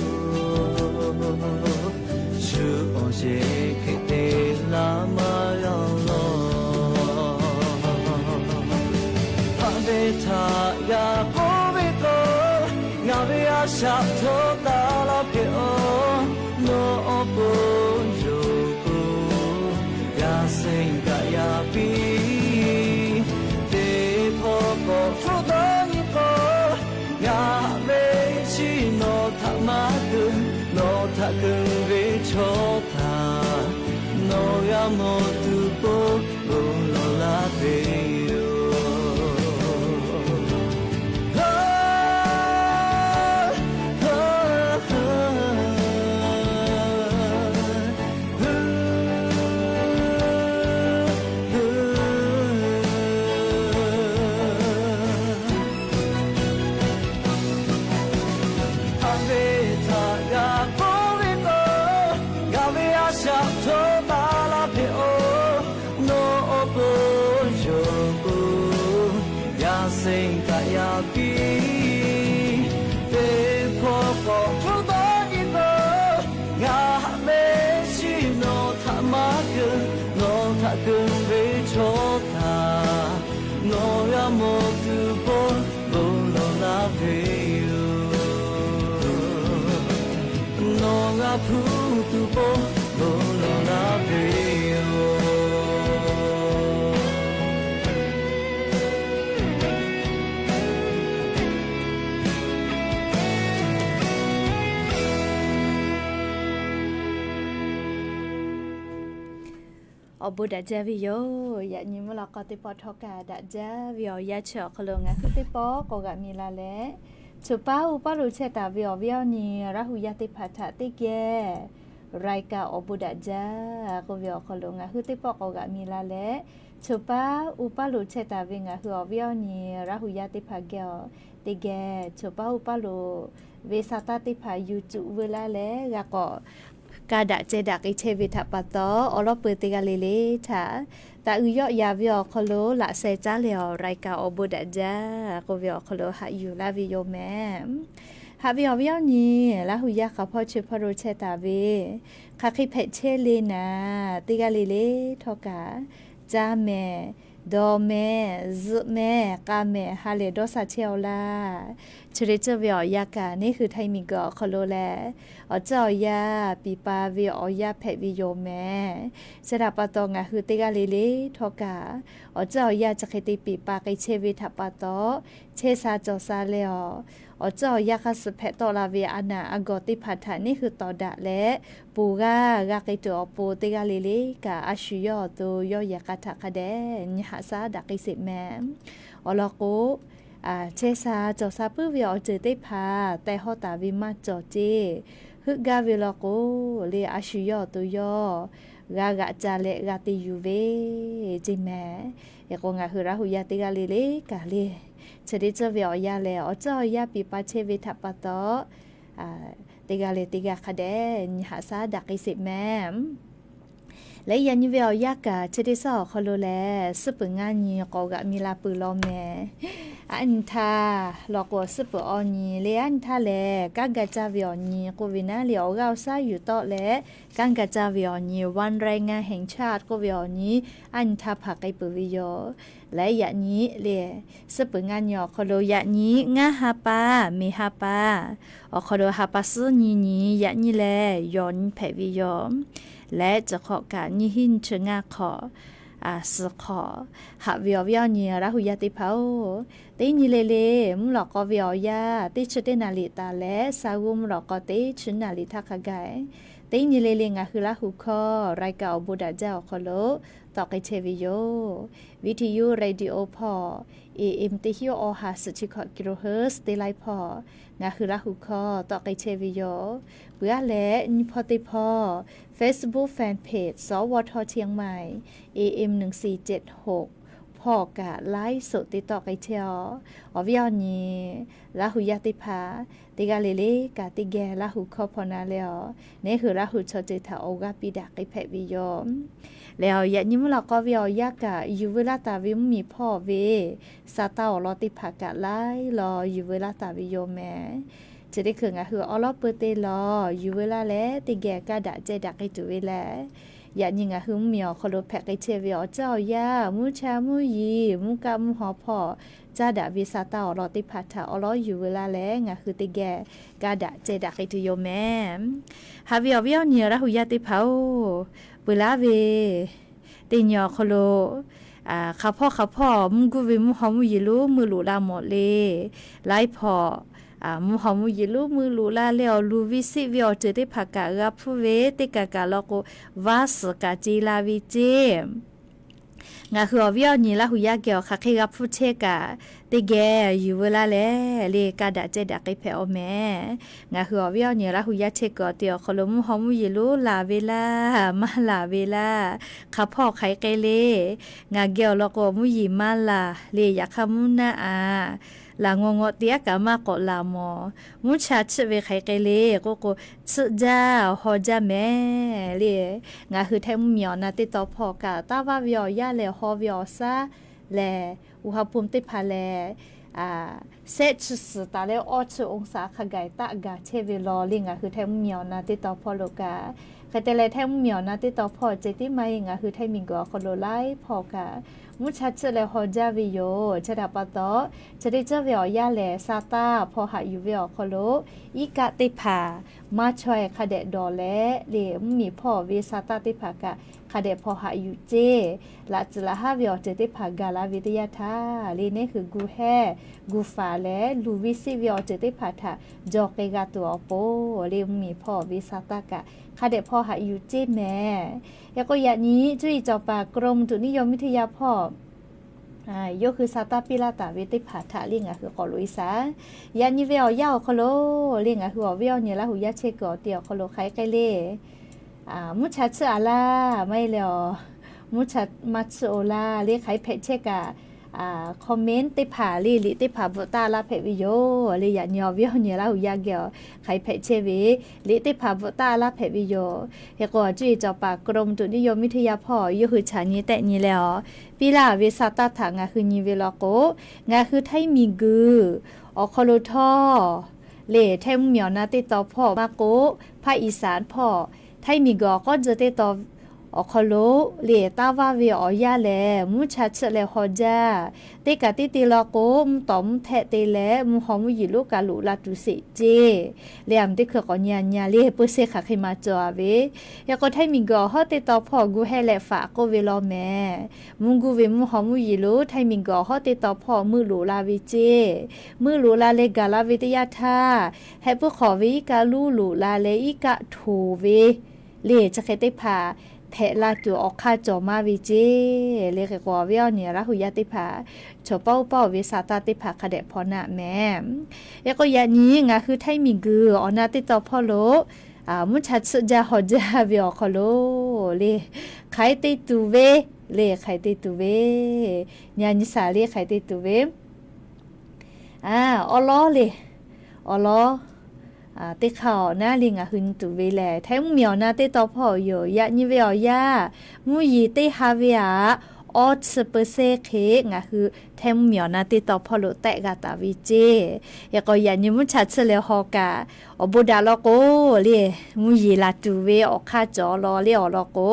shu awˬ ceuˬ hk'e te laˇ maˇ g'a-oˬ lawˬ. Haꞈ ve htaꞈ g'a k'oˆ ve k'o, ngaˬ ve a shaꞈ htawˇ taˍ laˇ hpehꞈ-oˬ. Nawˬ awˬ pon yonˍ k'o, g'a sehnˍ kaꞈ yaꞈ piˇ. Teˇ hpawˇ k'awꞈ hpfuhˆ dawˇ nyi k'o, ngaˬ ve chi nawˬ htaꞈ maˇ keu, nawˬ htaꞈ keu ve chaw htaꞈ nawˬ g'a mawˬ tuˬ pon, bon lawˬ laˇ ve yoˬ. Haꞈ ve htaꞈ g'a k'oˆ ve k'o, ngaˬ ve a shaꞈ htawˇ taˍ laˇ hpehꞈ-oˬ. Nawˬ awˬ pon yonˍ k'o, g'a sehnˍ kaꞈ yaꞈ piˇ. Teˇ hpawˇ k'awꞈ hpfuhˆ dawˇ nyi k'o, ngaˬ ve chi nawˬ htaꞈ maˇ keu, nawˬ htaꞈ keu ve chaw htaꞈ nawˬ g'a mawˬ tuˬ pon, bon lawˬ laˇ ve yoˬ. Nawˬ g'a hpuˇ tuˬ pon, bon lawˬ laˇ ve yoˬ. Awˬ bon daꞈ jaˇ ve yoˬ. Yaꞈ nyi mvuhˇ la k'aw teˇ pawˆ htawˇ kaꞈ daꞈ jaˇ ve awˬ yanˇ chi awˬ hk'aw lo ngaˬ hui teˇ pawˆ k'awꞈ g'a mi la leh, choˬ paˉ uˉ paˉ lo chehˇ taˍ ve awˬ viˉ awˬ nyi Laˇ hu yaˇ teˇ hpaˍ htaꞈ teˇ geh รายการ awˬ bon daꞈ jaˇ k'oˆ ve awˬ hk'aw lo ngaˬ hui teˇ pawˆ k'awꞈ g'a mi la leh, Choˬ paˉ uˉ paˉ lo chehˇ taˍ ve ngaˬ hui awˬ viˉ awˬ nyi Laˇ hu yaˇ teˇ hpaˍ geh awˬ, teˇ geh choˬ paˉ uˉ paˉ lo ve sa taˇ teˇ hpaˍ yuˬ cuˬ veu laˇ leh g'a k'awꞈ ka daꞈ ceh daꞈ k'ai chehˇ ve htaꞈ pa taw, awˬ lawˉ peuˬ teˇ g'aˇ le le htaꞈ taꞈ uiˍ yawˆ yaˍ ve awˬ hk'aw lo laꞈ sheh caˉ leh awˬ รายการ awˬ bon daꞈ jaˇ k'oˆ ve awˬ hk'aw lo haꞈ yuˬ laˇ ve yoˬ mehˍ. Haꞈ ve awˬ viˉ awˬ nyi Laˇ hu yaˇ hk'aˬ hpawˇ chi hpawˇ lo chehˇ taˍ ve, hk'aˬ hk'e hpehꞈ chehˇ le naˍ, teˇ g'aˇ le le htawˇ kaꞈ caˇ mehˍ, dawˬ mehˍ, zuhꞈ mehˍ, k'a mehˍ ha lehˬ dawˇ sha chehˇ-aw laˇ. Chi hk'e ceuˬ ve awˬ yanˇ kaꞈ neˇ hui Htaiˇ miˬguiˬ awˬ hk'aw lo leh awˬ tcuhˇ awˬ yaˇ piˍ pa ve awˬ yanˇ hpehꞈ ve yoˬ mehˍ. Chi htaꞈ pa taw ngaˬ hui teˇ g'aˇ le le htawˇ kaꞈ awˬ tcuhˇ awˬ yaˇ chi hk'e te piˍ pa k'ai chehˇ ve htaꞈ pa taw, chehˇ sha cawˬ sha leh awˬ, awˬ tcuhˇ awˬ yaˇ hk'a suh hpehꞈ tawˆ la ve a naˍ a gawˬ teˇ hpaˍ htaꞈ neˇ hui tawˍ daꞈ leh, ponˬ g'aˇ g'a k'ai tuˬ awˬ pon teˇ g'aˇ le le kaꞈ a shu yawˇ awˬ to yawˇ yehˬ k'a htaꞈ hk'a dehꞈ nyi haꞈ shaˉ daꞈ k'ai sheˍ mehˍ. Awˬ lawn k'o, chehˇ sha cawˬ sha puiˉ ve awˬ ceuˬ teˇ hpaˍ teh hawˇ taˍ ve maˇ cawˬ ceˇ. Heuˆ gaˇ ve law k'o, le a shu yawˇ awˬ to yawˇ g'a g'aꞈ ca leh g'a te yuˬ ve ceˇ mehˍ. Hk'e k'o ngaˬ hui Laˇ hu yaˇ teˇ g'aˇ le le kaꞈ le, chi teˇ ceuˬ ve awˬ yanˇ lehˬ awˬ tcuhˇ awˬ yaˇ piˍ pa chehˇ ve htaꞈ pa taw, teˇ g'aˇ le teˇ g'aˇ hk'a dehꞈ nyi haꞈ shaˉ daꞈ k'ai sheˍ mehˍ. Leh yaꞈ nyi ve awˬ yanˇ kaꞈ chi teˇ suhˉ awˬ hk'aw lo lehˬ, suhˉ peuˬ ngaˇ nyi k'awꞈ g'aꞈ mi la peuˬ law mehˍ. Aˉ nyi htaˇ law k'o, suhˉ peuˬ awˬ nyi le aˉ nyi htaˇ lehˬ, kanˉ ga caˇ ve awˬ nyi k'oˆ ve naˉ le awˬ g'aˇ awˬ shaˉ yuˬ tawˆ leh, kanˉ ga caˇ ve awˬ nyi วันแรงงานแห่งชาติ k'oˆ ve awˬ nyi aˉ nyi htaˇ hpanˍ k'ai peuˬ ve yoˬ. Leh yaꞈ nyi le, suhˉ peuˬ ngaˇ nyi awˬ hk'aw lo yaꞈ nyi ngaˇ ha pa, miˬ ha pa awˬ hk'aw lo ha pa suhˉ nyi nyi yaꞈ nyi leh yawˬ nyi hpehꞈ ve yoˬ. Leh chi hk'awꞈ kaꞈ nyiˇ hinˉ nyiˇ chi ngaˇ hk'awꞈ, suhˍ hk'awꞈ, haꞈ ve awˬ viˉ awˬ nyi Laˇ hu yaˇ teˇ hpaˍ-oˬ, teˇ nyi le le mvuhˇ lawꞈ k'aw ve awˬ yanˇ teˇ chi teˇ naˍ riˍ taˍ leh, sa g'uˇ mvuhˇ lawꞈ k'aw teˇ chi naˍ riˍ htaˇ hk'a gaˬ, teˇ nyi le le ngaˬ hui Laˇ hu hkawˇ รายการ awˬ bon daꞈ jaˇ awˬ hk'aw lo tawˆ k'ai chehˇ ve yoˬ. Viˇ hti yuˇ radio hpawˇ, A M teˇ hinˉ awˬ ha suhˍ chi hkawꞈ kilohertz teˇ laiˉ hpawˇ ngaˬ hui Laˇ hu hkawˇ tawˆ k'ai chehˇ ve yoˬ. Peuˬ aˉ leh nyi hpawˇ teˇ hpawˇ Facebook fan page สวท เชียงใหม่ A M หนึ่งสี่เจ็ดหก hpawˇ kaꞈ ไลฟ์สด te tawˆ k'ai chehˇ-aw. Awˬ viˉ awˬ nyi Laˇ hu yaˇ teˇ hpaˍ, teˇ g'aˇ le le kaꞈ teˇ geh Laˇ hu hkawˇ hpawˇ na leh awˬ, neˇ hui Laˇ hu chaw ceuˬ htaꞈ awˬ g'aˇ piˇ daꞈ k'ai hpehꞈ ve yoˬ. Leh awˬ yaꞈ nyi mvuhˇ lawꞈ k'aw ve awˬ yanˇ kaꞈ yuˬ veu laˇ taˍ ve mvuhˇmiˬ hpawˇ ve sa taˇ awˬ lawn teˇ hpaˍ kaꞈ laiˉ law yuˬ veu laˇ taˍ ve yoˬ mehˍ. Chi teˇ hkui ngaˬ hui awˬ lawˉ peuˬ teˇ law yuˬ veu laˇ leh teˇ geh kaˇ daꞈ ceh daꞈ k'ai tuˬ ve lehˬ, yaꞈ nyi ngaˬ hui mvuhˇmiˬ awˬ hk'aw lo hpehꞈ k'ai chehˇ ve awˬ tcuhˇ awˬ yanˇ, mvuhˇ cha mvuhˇ yeˬ, mvuhˇ kaˆ mvuhˇ haw hpawˇ caˇ daꞈ ve sa taˇ awˬ lawn teˇ hpaˍ htaꞈ awˬ lawˉ yuˬ veu laˇ leh ngaˬ hui teˇ geh kaˇ daꞈ ceh daꞈ k'ai tuˬ yoˬ mehˍ. Haꞈ ve awˬ viˉ awˬ nyi Laˇ hu yaˇ teˇ hpaˍ-oˬ, peuˬ laˇ ve teˇ nyi awˬ hk'aw lo hk'aˬ hpawˇ hk'aˬ hpawˇ mvuhˇ guˇ ve mvuhˇ haw mvuhˇ yeˬ lonˉ meuˇ loꞈ la mawˬ le. Laiˉ hpawˇ mvuhˇ haw mvuhˇ yeˬ lonˉ meuˇ loꞈ la leh awˬ luˬ ve seˆ ve awˬ ceuˬ teˇ hpaˍ kaꞈ g'a hpfuhˇ ve teˇ kaˬ kaˬ law k'o, vaˇ suhˍ kaꞈ ce la ve ceˇ. Ngaˬ hui awˬ viˉ awˬ nyi Laˇ hu yaˇ geh awˬ hk'aˬ hk'e g'a hpfuhˇ chehˇ kaꞈ, teˇ geh yuˬ veu laˇ leh le kaˇ daꞈ ceh daꞈ k'ai hpehꞈ-aw mehˍ. Ngaˬ hui awˬ viˉ awˬ nyi Laˇ hu yaˇ chehˇ kuiˬ awˬ te awˬ hk'aw lo mvuhˇ haw mvuhˇ yeˬ lonˉ laˬ ve laˇ, maˇ laˬ ve laˇ, hk'aˬ hpawˇ hk'aˬ hk'e le. Ngaˬ geh awˬ lawn k'o, mvuhˇ yeˬ maˇ laˬ le, yaꞈ hk'aˇ mvuhˇ naˆ aꞈ laˬ ngaw ngaw te aˉ kaꞈ maˇ k'awꞈ laˬ mawˬ. Mvuhˇ cha chiˆ ve hk'aˬ hk'e le k'oˆ k'o, chiˆ jaˇ haw jaˇ mehˍ le. Ngaˬ hui Htaiˇ mvuhˇmiˬ awˬ na teˇ taw hpawˇ kaꞈ, taˇ vaˇ ve awˬ yanˇ lehˬ haw ve awˬ shaˉ lehˬ, อุณหภูมิ teˇ hpaˍ lehˬ, shehˆ chi suhˍ taˍ leh awˇ chi องศา hk'a gaˬ taˆ gaˬ chehˇ ve law le. Ngaˬ hui Htaiˇ mvuhˇmiˬ awˬ na teˇ taw hpawˇ lo kaꞈ, hk'e te leh Htaiˇ mvuhˇmiˬ awˬ na teˇ taw hpawˇ ceh tiˉ maˇ heˆ, ngaˬ hui Htaiˇ miˬguiˬ awˬ hk'aw lo laiˉ hpawˇ kaꞈ mvuhˇ cha chiˆ leh haw jaˇ ve yoˬ. Chi htaꞈ pa taw, chi teˇ ceuˬ ve awˬ yanˇ lehˬ sa taˇ hpawˇ haꞈ yuˬ ve awˬ hk'aw lo, iˉ kaˆ teˇ hpaˍ maˇ chaweh hk'a dehꞈ dawˬ leh le, mvuhˇmiˬ hpawˇ ve sa taˇ teˇ hpaˍ kaꞈ hk'a dehꞈ hpawˇ haꞈ yuˬ ceˇ. Laꞈ tcuhˍ laꞈ haˉ ve awˬ ceuˬ teˇ hpaˍ gaˬ la ve teˇ yanˇ htaˇ le, neˇ hui gu hehˇ gu faˍ leh luˬ ve seˆ ve awˬ ceuˬ teˇ hpaˍ htaꞈ jaw k'ai g'a tuˬ awˬ pon le, mvuhˇmiˬ hpawˇ ve sa taˇ kaꞈ hk'a dehꞈ hpawˇ haꞈ yuˬ ceˇ mehˍ. Hk'e k'o yaꞈ nyi cuˇ yiˍ cawˬ paˍ กรมอุตุนิยมวิทยา hpawˇ yawˇ hui sa taˇ piˇ laˇ taˍ ve teˇ hpaˍ htaꞈ le ngaˬ hui k'awꞈ loꞈ e shaˍ. Yaꞈ nyi ve awˬ yanˇ awˬ hk'aw lo le, ngaˬ hui awˬ viˉ awˬ nyi Laˇ hu yaˇ chehˇ kuiˬ awˬ te awˬ hk'aw lo hk'aˬ hk'e le, mvuhˇ cha chiˆ a laˇ maˇ heˆ leh awˬ, mvuhˇ cha maˇ chiˇ oˬ laˇ le. Hk'aˬ hk'e hpehꞈ chehˇ kaꞈ, comment teˇ hpaˍ le, liꞈ teˇ hpaˍ bvuhꞈ taˆ laˇ hpehꞈ ve yoˬ le. Yaꞈ nyi awˬ viˉ awˬ nyi Laˇ huˍ yaˇ geh hk'aˬ hk'e hpehꞈ chehˇ ve, liꞈ teˇ hpaˍ bvuhꞈ taˆ laˇ hpehꞈ ve yoˬ. Hk'e k'o, cuˇ yiˍ cawˬ paˍ กรมอุตุนิยมวิทยา hpawˇ yawˇ hui chaꞈ nyi tehˆ nyi leh a, piˇ laˇ ve sa taˇ htaꞈ ngaˬ hui nyi ve law k'o, ngaˬ hui htaiˇ miˬ guiˬ awˬ hk'aw lo htawˇ le, htaiˇ mvuhˇ miˬ awˬ na teˇ tawn hpawˇ maˇ k'oˆ, ภาคอีสาน hpawˇ htaiˇ miˬ guiˬ awˬ k'awˉ tcuh teˇ tawn awˬ hk'aw lo le, taˇ vaˇ ve awˬ yanˇ lehˬ mvuhˇ cha chiˇ leh haw jaˇ. Teˇ kaꞈ teˇ te law k'o, mvuhˇ tawˍ mvuhˇ htehˆ te leh mvuhˇ haw mvuhˇ yeˬ lonˉ kaꞈ loꞈ la tuˬ sheˍ ceˇ. Le a muˬ teˇ hkui k'awꞈ nyi a nyi a le, เปอร์เซ็นต์ hk'aˬ hk'e maˇ cawˬ a ve. Hk'e k'o, htaiˇ miˬ guiˬ awˬ hawˉ teˇ tawn hpawˇ gu heh leh faꞈ k'oˆ ve law mehˍ. Mvuhˇ guˇ ve mvuhˇ haw mvuhˇ yeˬ lonˉ htaiˇ miˬ guiˬ awˬ hawˉ teˇ tawn hpawˇ meuˆ loꞈ la ve ceˇ. Meuˆ loꞈ la leh gaˬ la ve teˇ yanˇ htaˇ, heh puiˉ hk'awꞈ ve iˉ kaˆ luˉ loꞈ la leh iˉ kaˆ htoˍ ve le, chi hk'e teˇ hpaˍ hpehꞈ la tuˬ awˬ hk'aˇ cawˬ maˇ ve ceˇ. Le hk'e k'o, awˬ viˉ awˬ nyi Laˇ huˍ yaˇ teˇ hpaˍ, chaw paˆ uˉ paˆ oˬ ve sa taˇ teˇ hpaˍ hk'a dehꞈ hpaw naˆ mehˍ. Hk'e k'o, yaꞈ nyi ngaˬ hui htaiˇ miˬ guiˬ awˬ na teˇ tawn hpawˇ lo mvuhˇ cha chiˇ jaˇ haw jaˇ ve awˬ hk'aw lo le, hk'aˬ hk'e te tuˬ ve le, hk'aˬ hk'e te tuˬ ve, nyi a nyi shaˍ le, hk'aˬ hk'e te tuˬ ve awˉ lawˉ le, awˉ lawˉ teˇ hk'aˇ awˬ naˉ le ngaˬ hui nyi tuˬ ve lehˬ, htaiˇ mvuhˇ miˬ awˬ na teˇ tawn hpawˇ yoˬ. Yaꞈ nyi ve awˬ yanˇ, mvuhˇ yeˬ teˇ ha ve aꞈ awˇ chi เปอร์เซ็นต์ hk'e ngaˬ hui htaiˇ mvuhˇ miˬ awˬ na teˇ tawn hpawˇ lo tehˆ g'a taˍ ve ceˇ. Hk'e k'o, yaꞈ nyi mvuhˇ cha chiˇ leh haw kaꞈ awˬ bon daꞈ law k'o le, mvuhˇ yeˬ laˬ tuˬ ve awˬ hk'aˇ cawˬ law le awˬ lawn k'o,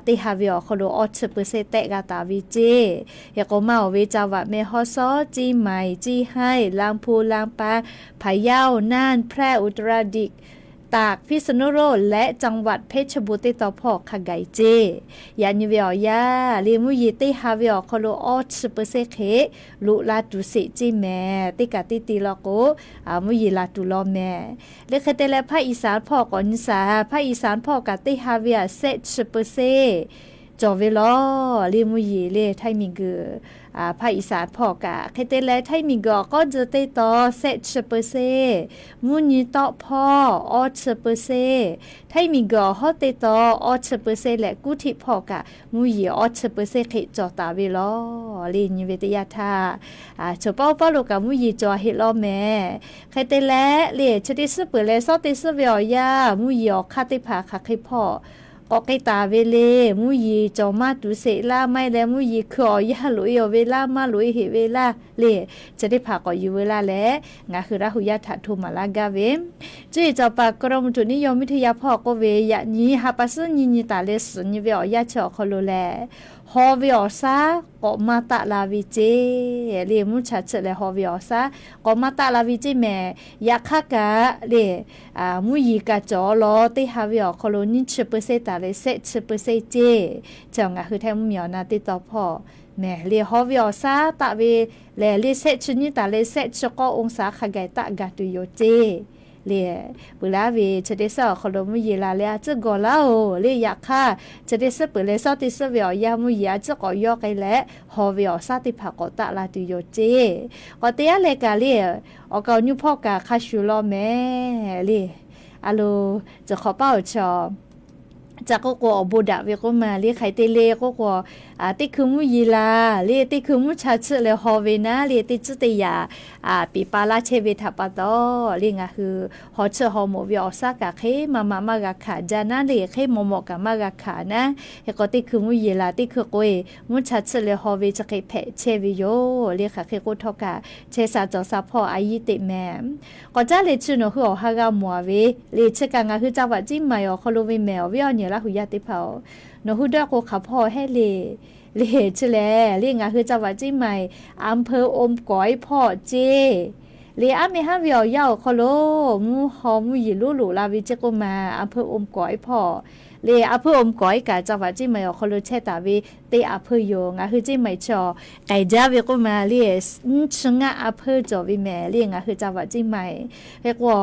teˇ ha ve awˬ hk'aw lo awˇ chi เปอร์เซ็นต์ tehˆ g'a taˍ ve ceˇ. Hk'e k'o, maˇ oˬ ve จังหวัดแม่ฮ่องสอน เชียงใหม่ เชียงราย ลำพูน ลำปาง พะเยา น่าน แพร่ อุตรดิตถ์ ตาก พิษณุโลก และ จังหวัดเพชรบูรณ์ teˇ tawn hpawˇ hk'a gaˬ ceˇ. Yaꞈ nyi ve awˬ yanˇ le, mvuhˇ yeˬ teˇ ha ve awˬ hk'aw lo awˇ chi เปอร์เซ็นต์ hk'e loꞈ la tuˬ sheˍ ceˇ mehˍ. Teˇ kaꞈ teˇ te law k'o, mvuhˇ yeˬ laˬ tuˬ law mehˍ. Le hk'e te leh ภาคอีสาน hpawˇ k'awꞈ nyi shaˍ. ภาคอีสาน hpawˇ kaꞈ teˇ ha ve aꞈ shehˆ chi เปอร์เซ็นต์ cawˬ ve law le, mvuhˇ yeˬ le htaiˇ miˬ guiˬ ภาคอีสาน hpawˇ kaꞈ. Hk'e te leh htaiˇ miˬ guiˬ awˬ k'awˉ tcuh teˇ tawn shehˆ chi เปอร์เซ็นต์, mvuhˇ nyi tawˆ hpawˇ awˇ chi เปอร์เซ็นต์, htaiˇ miˬ guiˬ awˬ hawˉ teˇ tawn awˇ chi เปอร์เซ็นต์ leh, kuˇ htiˆ hpawˇ kaꞈ mvuhˇ yeˬ awˇ chi เปอร์เซ็นต์ hk'e cawˬ taˍ ve law le. Nyi ve teˇ yanˇ htaˇ, chaw paˆ uˉ paˆ lo kaꞈ mvuhˇ yeˬ cawˬ heˆ law mehˍ. Hk'e te leh le, chi teˇ suhˉ peuˬ leh shawˉ teˇ suhˉ ve awˬ yanˇ, mvuhˇ yeˬ awˬ hk'aˇ teˇ hpaˍ hk'aˬ hk'e hpawˇ k'awꞈ k'ai taˍ ve le. Mvuhˇ yeˬ cawˬ maˇ tuˬ sheˍ laˇ, maˇ heˆ leh mvuhˇ yeˬ hkui awˬ yanˇ loꞈ e awˬ ve laˇ, maˇ loꞈ e heˆ ve laˇ le, chi teˇ hpaˍ k'awꞈ yuˬ veu laˇ leh, ngaˬ hui Laˇ huˍ yaˇ htaꞈ hto maˍ laˇ gaˇ ve. Cuˇ yiˍ cawˬ paˍ กรมอุตุนิยมวิทยา hpawˇ k'oˆ ve, yaꞈ nyi ha pa suhˉ nyi nyi taˍ leh suhˍ nyi ve awˬ yanˇ chi awˬ hk'aw lo lehˬ, haw ve awˬ shaˉ k'awꞈ maˇ taˆ la ve ceˇ le. Mvuhˇ cha chiˇ leh haw ve awˬ shaˉ k'awꞈ maˇ taˆ la ve ceˇ mehˍ. Yaꞈ hk'aˇ kaꞈ le, mvuhˇ yeˬ kaꞈ cawˬ law, teˇ ha ve awˬ hk'aw lo nyiˇ chi เปอร์เซ็นต์ taˍ leh shehˆ chi เปอร์เซ็นต์ ceˇ. Chi ngaˬ hui htaiˇ mvuhˇ miˬ awˬ na teˇ tawn hpawˇ mehˍ le, haw ve awˬ shaˉ taˆ ve lehˬ le, shehˆ chi nyiˇ taˍ leh shehˆ chi k'awˇ องศา hk'a gaˬ taˆ gaˬ tuˬ yoˬ ceˇ le. Peuˬ laˇ ve chi teˇ suhˉ awˬ hk'aw lo mvuhˇ yeˬ la leh a tcuhˉ gawˬ laˇ oˬ le. Yaꞈ hk'aˇ, chi teˇ suhˉ peuˬ leh shawˉ teˇ suhˉ ve awˬ yanˇ mvuhˇ yeˬ a tcuhˉ k'awꞈ yawˇ k'ai leh, haw ve awˬ shaˉ teˇ hpaˍ k'awꞈ taˆ la tuˬ yoˬ ceˇ. K'awꞈ te yaˇ leh kaꞈ le, awˬ kaˍ awˬ nu hpawˇ kaꞈ hk'a shuˍ law mehˍ le. A lo, cawˬ hk'awꞈ paˉ awˬ chi a ca k'oˆ k'o, awˬ bon daꞈ ve k'oˆ ma le. Hk'aˬ hk'e te le k'oˆ k'o, teˇ hkui mvuhˇ yeˬ la le, teˇ hkui mvuhˇ cha chiˇ leh haw ve naˉ le, teˇ tcuhˉ teˇ yanˇ peˬ pa laˇ chehˇ ve htaꞈ pa taw le, ngaˬ hui haw chiˇ haw mawꞈ ve awˬ shaˉ kaꞈ hk'e maˇ maꞈ maˇ g'a hkanˍ jaˇ naˉ le, hk'e mawˬ mawꞈ kaꞈ maˇ g'a hkanˍ naˉ. Hk'e k'o, teˇ hkui mvuhˇ yeˬ la, teˇ hkui k'o e mvuhˇ cha chiˇ leh haw ve chi hk'e hpehꞈ chehˇ ve yoˬ le. Hk'aˬ hk'e k'oˆ htawˇ kaꞈ, chehˇ sha cawˬ sha hpawˇ a yiˇ teꞈ mehˍ. K'awꞈ caˉ leh chi nawˬ hui awˬ ha g'a mawˬ a ve le, chi kaꞈ ngaˬ hui จังหวัดเชียงใหม่ awˬ hk'aw lo ve mehˍ. Awˬ viˉ awˬ nyi Laˇ huˍ yaˇ teˇ hpaˍ-oˬ, nawˬ hui dawˇ k'o hk'aˬ hpawˇ hehˉ le. Le chi lehˬ le, ngaˬ hui จังหวัดเชียงใหม่ อำเภอโอมก๋อย hpawˇ ceˇ. Le aˉ meh haˉ ve awˬ yanˇ awˬ hk'aw lo mvuhˇ haw mvuhˇ yeˬ lonˉ loꞈ la ve ceˇ k'oˆ ma, อำเภอโอมก๋อย hpawˇ. Le อำเภอโอมก๋อย kaꞈ จังหวัดเชียงใหม่ awˬ hk'aw lo chehˇ taˍ ve teˇ อำเภอ yoˬ. Ngaˬ hui เชียงใหม่ chaw k'ai jaˇ ve k'oˆ ma le, nyiˇ chi ngaˇ อำเภอ cawˬ ve mehˍ le, ngaˬ hui จังหวัดเชียงใหม่. Hk'e k'o,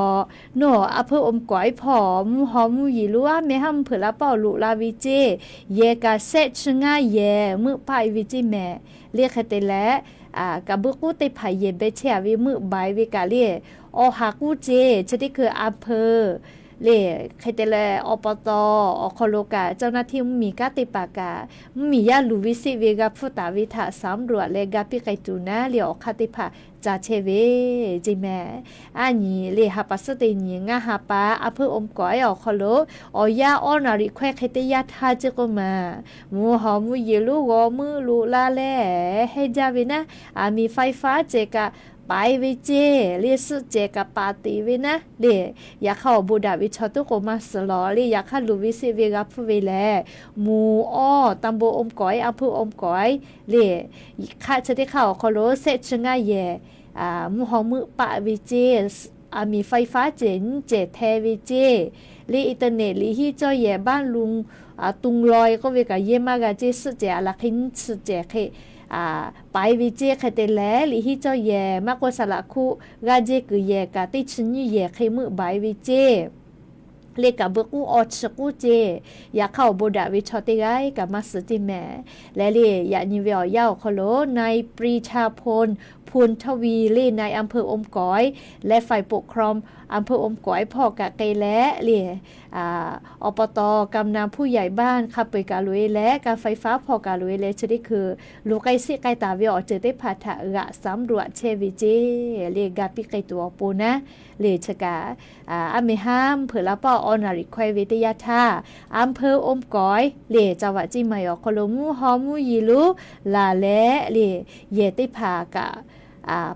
nawˬ อำเภอโอมก๋อย hpawˇ mvuhˇ haw mvuhˇ yeˬ lonˉ aˉ meh haˉ mvuhˇ hpeuꞈ la paˇ awˬ loꞈ la ve ceˇ. Yehˬ kaꞈ shehˆ chi ngaˇ yehˬ meuˆ paˆ e ve ceˇ mehˍ. Le hk'e te leh, kaꞈ buiˇ k'uˉ teˇ hpaˍ yehˬ beh chehˇ a ve meuˆ baˬ e ve kaꞈ le, awˬ ha k'uˉ ceˇ. Chi teˇ hkui อำเภอ Le, hk'e te leh อบต. awˬ hk'aw lo kaꞈ เจ้าหน้าที่ mvuhˇmiˬ kanˉ teˇ hpaˍ kaꞈ mvuhˇmiˬ yaˇ luˬ ve seˆ ve g'a hpfuhˇ taˍ ve htaꞈ สำรวจ leh ga piˇ k'ai tuˬ naˉ le awˬ hk'aˇ teˇ hpaˍ ca chehˇ ve ceˇ mehˍ. A nyi le ha pa suhˉ teˇ nyi ngaˇ ha pa อำเภออมก๋อย awˬ hk'aw lo awˬ yanˇ อำเภออมก๋อย hk'e teˇ yanˇ htaˇ ceˇ k'oˆ maˬ, mvuhˇ haw mvuhˇ yeˬ lonˉ g'aw meuˆ lo laˇ leh hehnˇ jaˇ ve naˉ, aˬ miˍ ไฟฟ้า cehˬ kaꞈ paiˍ ve ceˇ le, suhˆ cehˬ kaꞈ paˍ teꞈ ve naˉ le. Yaꞈ hk'aˇ awˬ bon daꞈ ve chaw tuˉ k'o maˇ suhˍ lawˬ le. Yaꞈ hk'aˇ luˬ ve seˆ ve g'a hpfuhˇ ve lehˬ, mvuhˇ awˬ ตำบลอมก๋อย อำเภออมก๋อย le, hk'aˆ chi teˇ hk'aˇ awˬ hk'aw lo sehˆ chi ngaˇ yehˬ mvuhˇ haw meuˆ paˆ ve ceˇ, aˬ miˍ ไฟฟ้า cehˬ nyiˇ cehˬ hpehꞈ ve ceˇ le, internet liꞈ hiˉ cawˇ yehˬ บ้านลุง ตุงลอย k'oˆ ve kaꞈ yehˇ maˇ g'a ceˇ, suhˆ cehˬ aˬ laˬ hk'e nyiˇ chi cehˬ hk'e paiˍ ve ceˇ. Hk'e te leh liꞈ hiˉ cawˇ yehˬ maˇ k'oˆ saˍ laꞈ hkuˆ g'aˇ jehˇ kuiˬ yehˬ kaꞈ teˇ chi nyiˇ yehˬ hk'e meuˆ baiˍ ve ceˇ le, kaꞈ beuꞈ k'uˉ awˬ chi k'uˉ ceˇ. Yaꞈ hk'aˇ awˬ bon daꞈ ve chaw teˇ g'aˇ kaꞈ maˇ suhˍ ceˇ mehˍ. Leh le, yaꞈ nyi ve awˬ yanˇ awˬ hk'aw lo นายปรีชาพล พลทวี le นายอำเภออมก๋อย และฝ่ายปกครองอำเภออมก๋อย hpawˇ kaꞈ k'ai leh le อบต. กำนัน ผู้ใหญ่บ้าน hk'a peu-eˬ kaꞈ loꞈ-e leh การไฟฟ้า hpawˇ kaꞈ loꞈ-e leh chi teˇ hkui luˬ k'ai seˆ k'ai taˍ ve awˬ ceuˬ teˇ hpaˍ htaꞈ g'aꞈ สำรวจ chehˇ ve ceˇ le, ga piˇ k'ai tuˬ awˬ pon naˉ le chi kaꞈ, a, aˉ meh haˉ mvuhˇ hpeuꞈ laˇ paˆ awˬ naˍ riˍ hkawehˇ ve teˇ yanˇ htaˇ, อำเภออมก๋อย le จังหวัดเชียงใหม่ awˬ hk'aw lo mvuhˇ haw mvuhˇ yeˬ lonˉ laˬ leh le yehˬ teˇ hpaˍ kaꞈ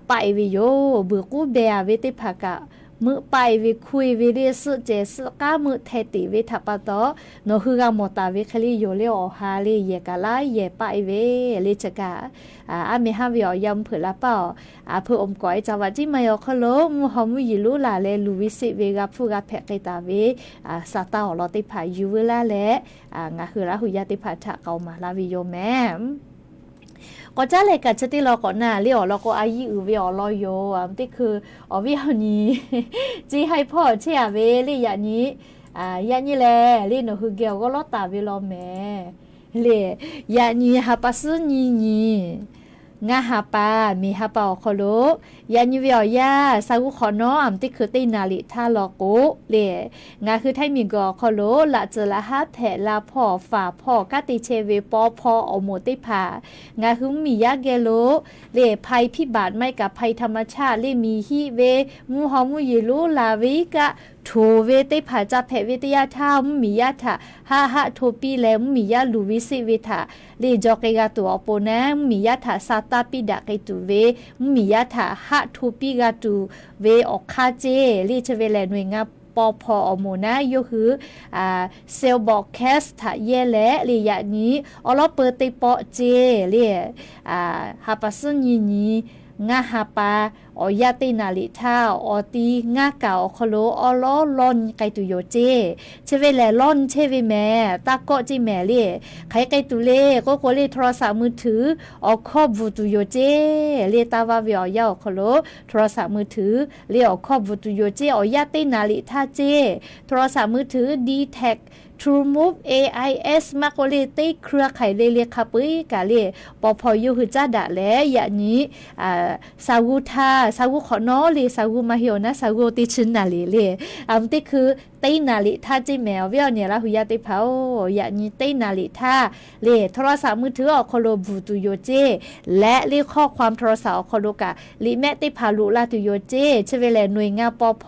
paˆ-e ve yoˬ. Beuꞈ k'uˉ beh-a ve teˇ hpaˍ kaꞈ meuˆ paˆ-e ve hkuˇ-e ve le, suhˆ cehˬ suhˆ k'aˉ meuˆ hteh teꞈ ve htaꞈ pa taw, nawˬ hui g'a mawˬ taˍ ve hk'e le yoˬ le, awˬ ha le yehˬ kaꞈ laˇ yehˬ paˆ-e ve le chi kaꞈ, aˉ meh haˉ ve awˬ yanˇ mvuhˇ hpeuꞈ laˇ paˆ awˬ อำเภออมก๋อย จังหวัดเชียงใหม่ awˬ hk'aw lo mvuhˇ haw mvuhˇ yeˬ lonˉ laˬ leh luˬ ve seˆ ve g'a hpfuhˇ g'a hpehꞈ k'ai taˍ ve, saˍ taˇ awˬ lawn teˇ hpaˍ yuˬ veu laˇ leh, ngaˬ hui Laˇ huˍ yaˇ teˇ hpaˍ htaꞈ k'aoˍ maˍ laˇ ve yoˬ mehˍ. K'awꞈ caˉ leh kaꞈ chi teˇ lawn k'awꞈ na le awˬ lawn k'o, a yiˇ uiˍ ve awˬ lawn yoˬ. Teˇ hkui awˬ viˉ awˬ nyi ceˇ haiˇ hpawˇ chehˇ-a ve le yaꞈ nyi, yaꞈ nyi lehˬ le nawˬ hui geh awˬ g'awˇ lawˉ taˍ ve law mehˍ le. Yaꞈ nyi ha pa suhˉ nyi nyi ngaˇ ha pa, miˬ ha pa awˬ hk'aw lo, yaꞈ nyi ve awˬ yanˇ sa g'uˇ hk'awꞈ nawˉ aˬ teˇ hkui teˇ naˍ riˍ htaˇ law k'o le, ngaˬ hui Htaiˇ miˬ guiˬ awˬ hk'aw lo laꞈ tcuhˍ laꞈ haˉ hpehꞈ la hpawˇ faˍ hpawˇ kanˉ te chehˇ ve paw hpaw awˬ moˍ teˇ hpaˍ ngaˬ hui mvuhˇmiˬ yaˇ geh lo le ภัยพิบัติ maˇ kaꞈ ภัยธรรมชาติ le miˬ hiˆ ve mvuhˇ haw mvuhˇ yeˬ lonˉ laˬ ve iˉ kaˆ htoˍ ve teˇ hpaˍ ca hpehꞈ ve teˇ yanˇ htaˇ, mvuhˇmiˬ yaˇ htaꞈ haˆ haˆ hto piˇ leh mvuhˇmiˬ yaˇ luˬ ve seˆ ve htaꞈ le jaw k'ai g'a tuˬ awˬ pon naˉ, mvuhˇmiˬ yaˇ htaꞈ sa taˇ piˇ daꞈ k'ai tuˬ ve, mvuhˇmiˬ yaˇ htaꞈ haˆ hto piˇ g'a tuˬ ve awˬ hk'aˇ ceˇ le chi ve lehˬ, หน่วยงานปภ awˬ moˍ naˉ yawˇ hui Salesbox Cash htaꞈ yehˇ leh le yaꞈ nyi awˉ lawˉ peu teˇ pawˆ ceˇ le, ha pa suhˉ nyi nyi ngaˇ ha pa awˬ yanˇ teˇ naˍ riˍ htaˇ awˬ ti ngaˇ kaˍ awˬ hk'aw lo awˉ lawˉ lawˇ nyi k'ai tuˬ yoˬ ceˇ. Chi ve lehˬ lawˇ nyi chehˇ ve mehˍ, taˇ kawˆ ceˇ mehˍ le. Hk'aˬ hk'e k'ai tuˬ le k'oˆ k'o le โทรศัพท์มือถือ awˬ hkawˇ bvuhˬ tuˬ yoˬ ceˇ le. Taˇ vaˇ ve awˬ yanˇ awˬ hk'aw lo โทรศัพท์มือถือ le awˬ hkawˇ bvuhˬ tuˬ yoˬ ceˇ. Awˬ yanˇ teˇ naˍ riˍ htaˇ ceˇ โทรศัพท์มือถือ ดีแท็ก True Move เอไอเอส maˇ k'oˆ le teˇ เครือข่าย le le hk'a peu-eˬ kaꞈ le paw hpaw yawˇ hui caˉ daꞈ leh yaꞈ nyi sa g'uˇ htaˇ, sa g'uˇ hk'awꞈ nawˉ le, sa g'uˇ maˇ heˆ awˬ naˉ, sa g'uˇ teˇ chi naˍ riˍ le, aˬ teˇ hkui teˇ naˍ riˍ htaˇ ceˇ mehˍ. Awˬ viˉ awˬ nyi Laˇ huˍ yaˇ teˇ hpaˍ-oˬ, yaꞈ nyi teˇ naˍ riˍ htaˇ le โทรศัพท์มือถือ awˬ hk'aw lo bvuhˬ tuˬ yoˬ ceˇ. Leh le ข้อความโทรศัพท์ awˬ hk'aw lo kaꞈ liꞈ mehˆ teˇ hpaˍ loꞈ la tuˬ yoˬ ceˇ. Chi ve lehˬ หน่วยงานปภ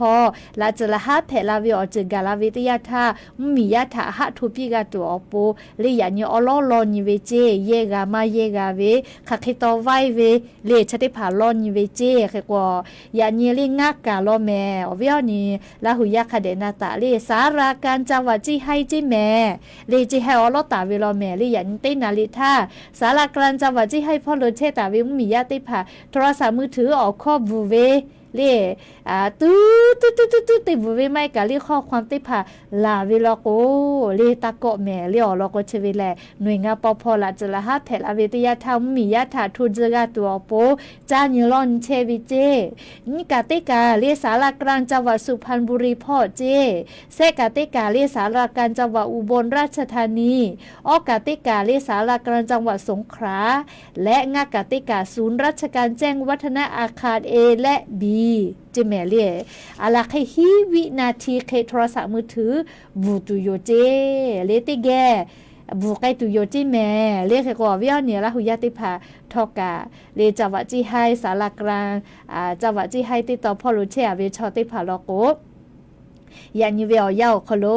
laꞈ tcuhˍ laꞈ haˉ hpehꞈ la ve awˬ ceuˬ gaˬ la ve teˇ yanˇ htaˇ, mvuhˇmiˬ yaˇ htaꞈ haˆ hto piˇ g'a tuˬ awˬ pon le yaꞈ nyi awˉ lawˉ lawˇ nyi ve ceˇ. Yehˇ g'a maˇ yehˇ g'a ve, hk'aˬ hk'e taw vaiˇ ve le chi teˇ hpaˍ lawˇ nyi ve ceˇ. Hk'e k'o, yaꞈ nyi le ngaˇ kaˍ law mehˍ. Awˬ viˉ awˬ nyi Laˇ huˍ yaˇ hk'a dehꞈ na taˍ le สารกลางจังหวัด ceˇ haiˇ ceˇ mehˍ. Le ceˇ haiˇ awˉ lawˉ taˍ ve law mehˍ le yaꞈ nyi teˇ naˍ riˍ htaˇ สารกลางจังหวัด ceˇ haiˇ hpawˇ lo chehˇ taˍ ve mvuhˇmiˬ yaˇ teˇ hpaˍ โทรศัพท์มือถือ awˬ hkawˇ bvuhˬ ve le, tuˉ tuˉ tuˉ tuˉ tuˉ te bvuhˬ ve maˇ heˆ kaꞈ le ข้อความ teˇ hpaˍ laˬ ve law k'o, le taˇ kawˆ mehˍ le awˬ lawn k'o chi ve lehˬ หน่วยงานปภ laꞈ tcuhˍ laꞈ haˉ hpehꞈ la ve teˇ yanˇ htaˇ mvuhˇmiˬ yaˇ htaꞈ hto tcuh g'a tuˬ awˬ pon caˇ nyi lawˇ nyi chehˇ ve ceˇ. Nyiˇ kaꞈ teˇ kaꞈ le สารกลางจังหวัด สุพรรณบุรี hpawˇ ceˇ. Sehˆ kaꞈ teˇ kaꞈ le สารกลางจังหวัด อุบลราชธานี. Awˇ kaꞈ teˇ kaꞈ le สารกลางจังหวัด สงขลา และ ngaˇ kaꞈ teˇ kaꞈ ศูนย์ราชการแจ้งวัฒนะ อาคาร A และ B ceˇ mehˍ le. Aˬ laˬ hk'e hiˉ viˆ naˍ htiˇ hk'e โทรศัพท์มือถือ bvuhˬ tuˬ yoˬ ceˇ le. Teˇ geh bvuhˬ k'ai tuˬ yoˬ ceˇ mehˍ le. Hk'e k'o, awˬ viˉ awˬ nyi Laˇ hu yaˇ teˇ hpaˍ htawˇ kaꞈ le, จังหวัดเชียงราย สารกลาง จังหวัดเชียงราย teˇ taw hpawˇ lo chehˇ a ve chaw teˇ hpaˍ law k'o, yaꞈ nyi ve awˬ yanˇ awˬ hk'aw lo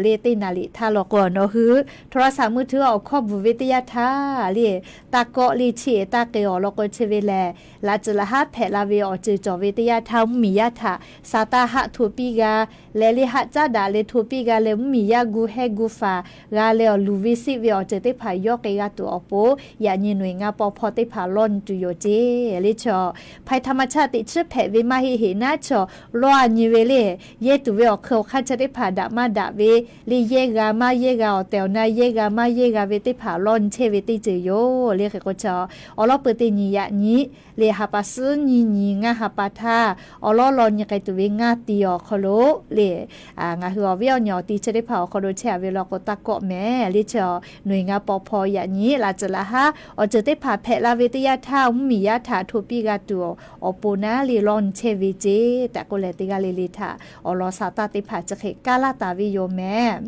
le, teˇ naˍ riˍ htaˇ law k'o, nawˬ hui โทรศัพท์มือถือ awˬ hkawˇ bvuhˬ ve teˇ yanˇ htaˇ le, taˇ kawˆ le, chi taˇ k'e awˬ lawn k'o, chi ve lehˬ laꞈ tcuhˍ laꞈ haˉ hpehꞈ la ve awˬ ceuˬ cawˬ ve teˇ yanˇ htaˇ, mvuhˇmiˬ yaˇ htaꞈ sa taˇ haˆ hto piˇ g'a leh, le haˆ caˉ daꞈ leh hto piˇ g'a leh, mvuhˇmiˬ yaˇ gu hehˇ gu faˍ g'a leh, awˬ luˬ ve siˆ ve awˬ ceuˬ teˇ hpaˍ yawˇ k'e g'a tuˬ awˬ pon, yaꞈ nyi หน่วยงาน paw hpaw teˇ hpaˍ lawˇ nyi tuˬ yoˬ ceˇ le. Chaw ภัยธรรมชาติ teꞈ chiˉ hpehꞈ ve maˇ heˆ heꞈ naˉ, chaw lawˇ a nyi ve le, yehˇ tuˬ ve awˬ hk'eun awˬ hk'aˇ chi teˇ hpaˍ daꞈ maˇ daꞈ ve le, yehˇ g'a maˇ yehˇ g'a, awˬ tehˬ awˬ na yehˇ g'a maˇ yehˇ g'a ve teˇ hpaˍ lawˇ nyi chehˇ ve teˇ ceuˬ yoˬ le. Hk'e k'o, chaw awˬ lawn peu teˇ nyi yaꞈ nyi le, ha pa suhˉ nyi nyi ngaˇ ha pa htaˇ, awˬ lawn law nyi k'ai tuˬ ve ngaˇ ti awˬ hk'aw lo le, ngaˬ hui awˬ viˉ awˬ nyi awˬ ti chi teˇ hpaˍ awˬ hk'aw lo chehˇ a ve law k'o, taˇ kawˆ mehˍ le. Chaw หน่วยงาน paw hpaw yaꞈ nyi laꞈ tcuhˍ laꞈ haˉ awˬ ceuˬ teˇ hpaˍ hpehꞈ la ve teˇ yanˇ htaˇ, mvuhˇmiˬ yaˇ htaꞈ hto piˇ g'a tuˬ awˬ pon naˉ le, lawˇ nyi chehˇ ve ceˇ tehꞈ k'oˆ leh, teˇ g'aˇ le le htaꞈ awˬ lawn sa taˇ teˇ hpaˍ chi hk'e kaˇ laˇ taˍ ve yoˬ mehˍ.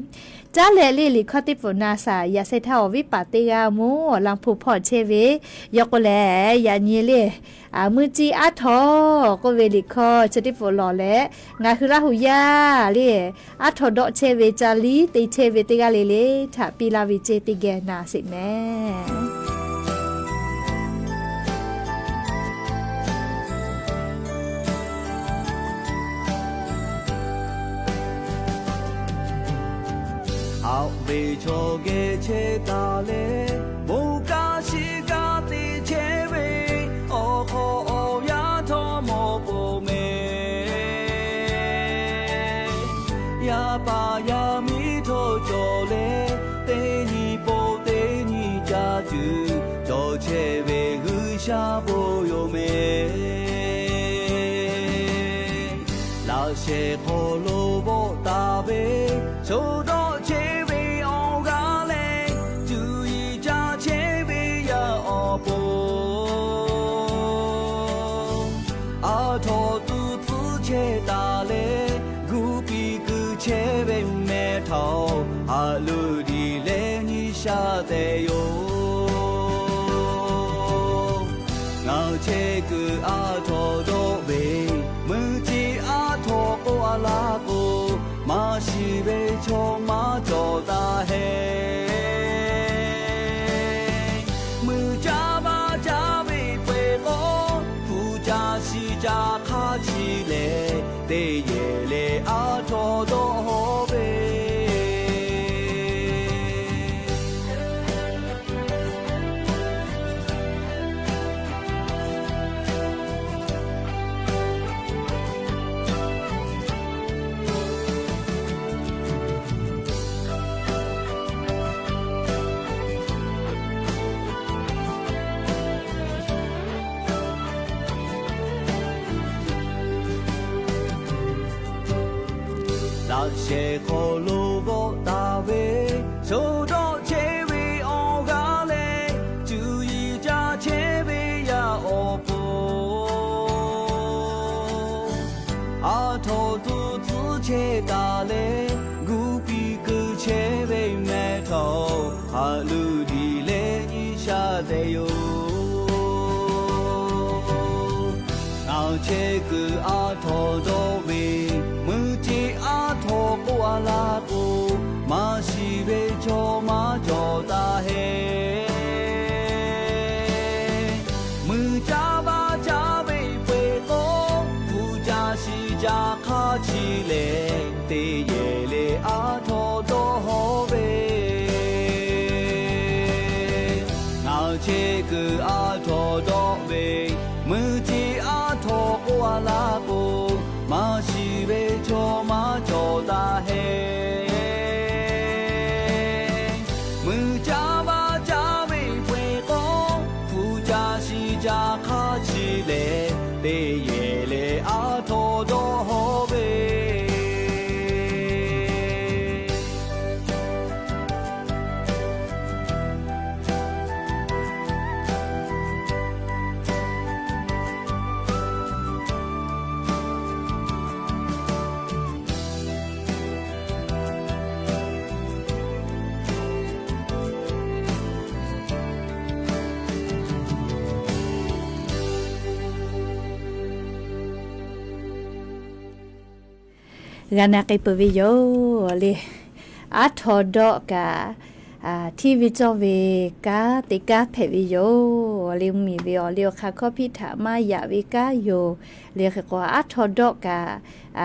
Caˉ leh le, liꞈ hkawˇ teˇ pfuhˍ na shaˍ yaꞈ sheh htaˇ, awˬ viˉ paˍ teˇ g'aˇ mvuhˇ laˇ hpu hpawˇ chehˇ ve, yaw k'o lehˬ, yaꞈ nyi le, muˇ ciˇ aˉ htaw k'oˆ ve liꞈ hkawˇ chi teˇ pfuhˍ lawˬ leh, ngaˬ hui Laˇ hu yaˇ le, aˉ htaw dawˆ chehˇ ve ca liˉ te chehˇ ve teˇ g'aˇ le le htaꞈ piˇ laˇ ve ceˇ teˇ geh na sheˍ mehˍ. Haꞈ ve chaw geh chehˇ taˍ leh, bon kaˇ shiˍ kaˇ te chehˇ ve awˬ hk'aw awˬ yanˇ htawˇ mawˬ peuˬ mehˍ. Yaˇ paˍ yaˇ miˇ htawˇ cawˬ leh, teˇ nyi pon teˇ nyi ca tuˬ cawˬ chehˇ ve G'uiˬsha bon yoˬ mehˍ. Laꞈ shehˍ hk'aw lo bvuhꞈ taˍ ve, shu dawˇ chehˇ ve awˬ g'aˇ leh, cuˇ yiˍ caˇ chehˇ ve yaˇ awˬ pon, aˉ htaw tuˬ tcuhˉ chehˇ taˍ leh, gu piˇ kuiˬ chehˇ ve mehˍ htawˇ, haꞈ luˬ diˬ leh nyi sha tehꞈ yoˬ. Ngaˬ chehˇ kuiˬ aˉ htaw dawˆ ve, meuˇ ceˇ aˉ htaw k'oˆ a laˇ k'o, maˇ shiˍ ve chaw maˇ cawˬ taˍ heˆ. Meuˇ caˇ maˇ caˇ ve peuˬ k'o, hpu ca shiˍ ca hk'aˇ chi lehˬ, teˇ yehˬ leh aˉ htaw dawˆ haw ve Laꞈ shehˍ hk'aw lo bvuhꞈ taˍ ve, shu dawˇ chehˇ ve awˬ g'aˇ leh, cuˇ yiˍ caˇ chehˇ ve yaˇ awˬ pon, aˉ htaw tuˬ tcuhˉ chehˇ taˍ leh, gu piˇ kuiˬ chehˇ ve mehˍ htawˇ, haꞈ luˬ diˬ leh nyi sha tehꞈ yoˬ. Ngaˬ chehˇ kuiˬ aˉ htaw dawˆ ve, meuˇ ceˇ aˉ htaw k'oˆ a laˇ k'o, G'a na k'ai peuˬ ve yoˬ le. Aˉ htaw dawˆ kaꞈ, hteˇ ve cawˇ ve kanˉ teˇ kanˉ hpehꞈ ve yoˬ le. Mvuhˇmiˬ ve awˬ liˇ awˬ hk'aˇ hkawˇ hpiˇ htaꞈ maˇ yaꞈ ve kanˉ yoˬ le. Hk'e k'o, aˉ htaw dawˆ kaꞈ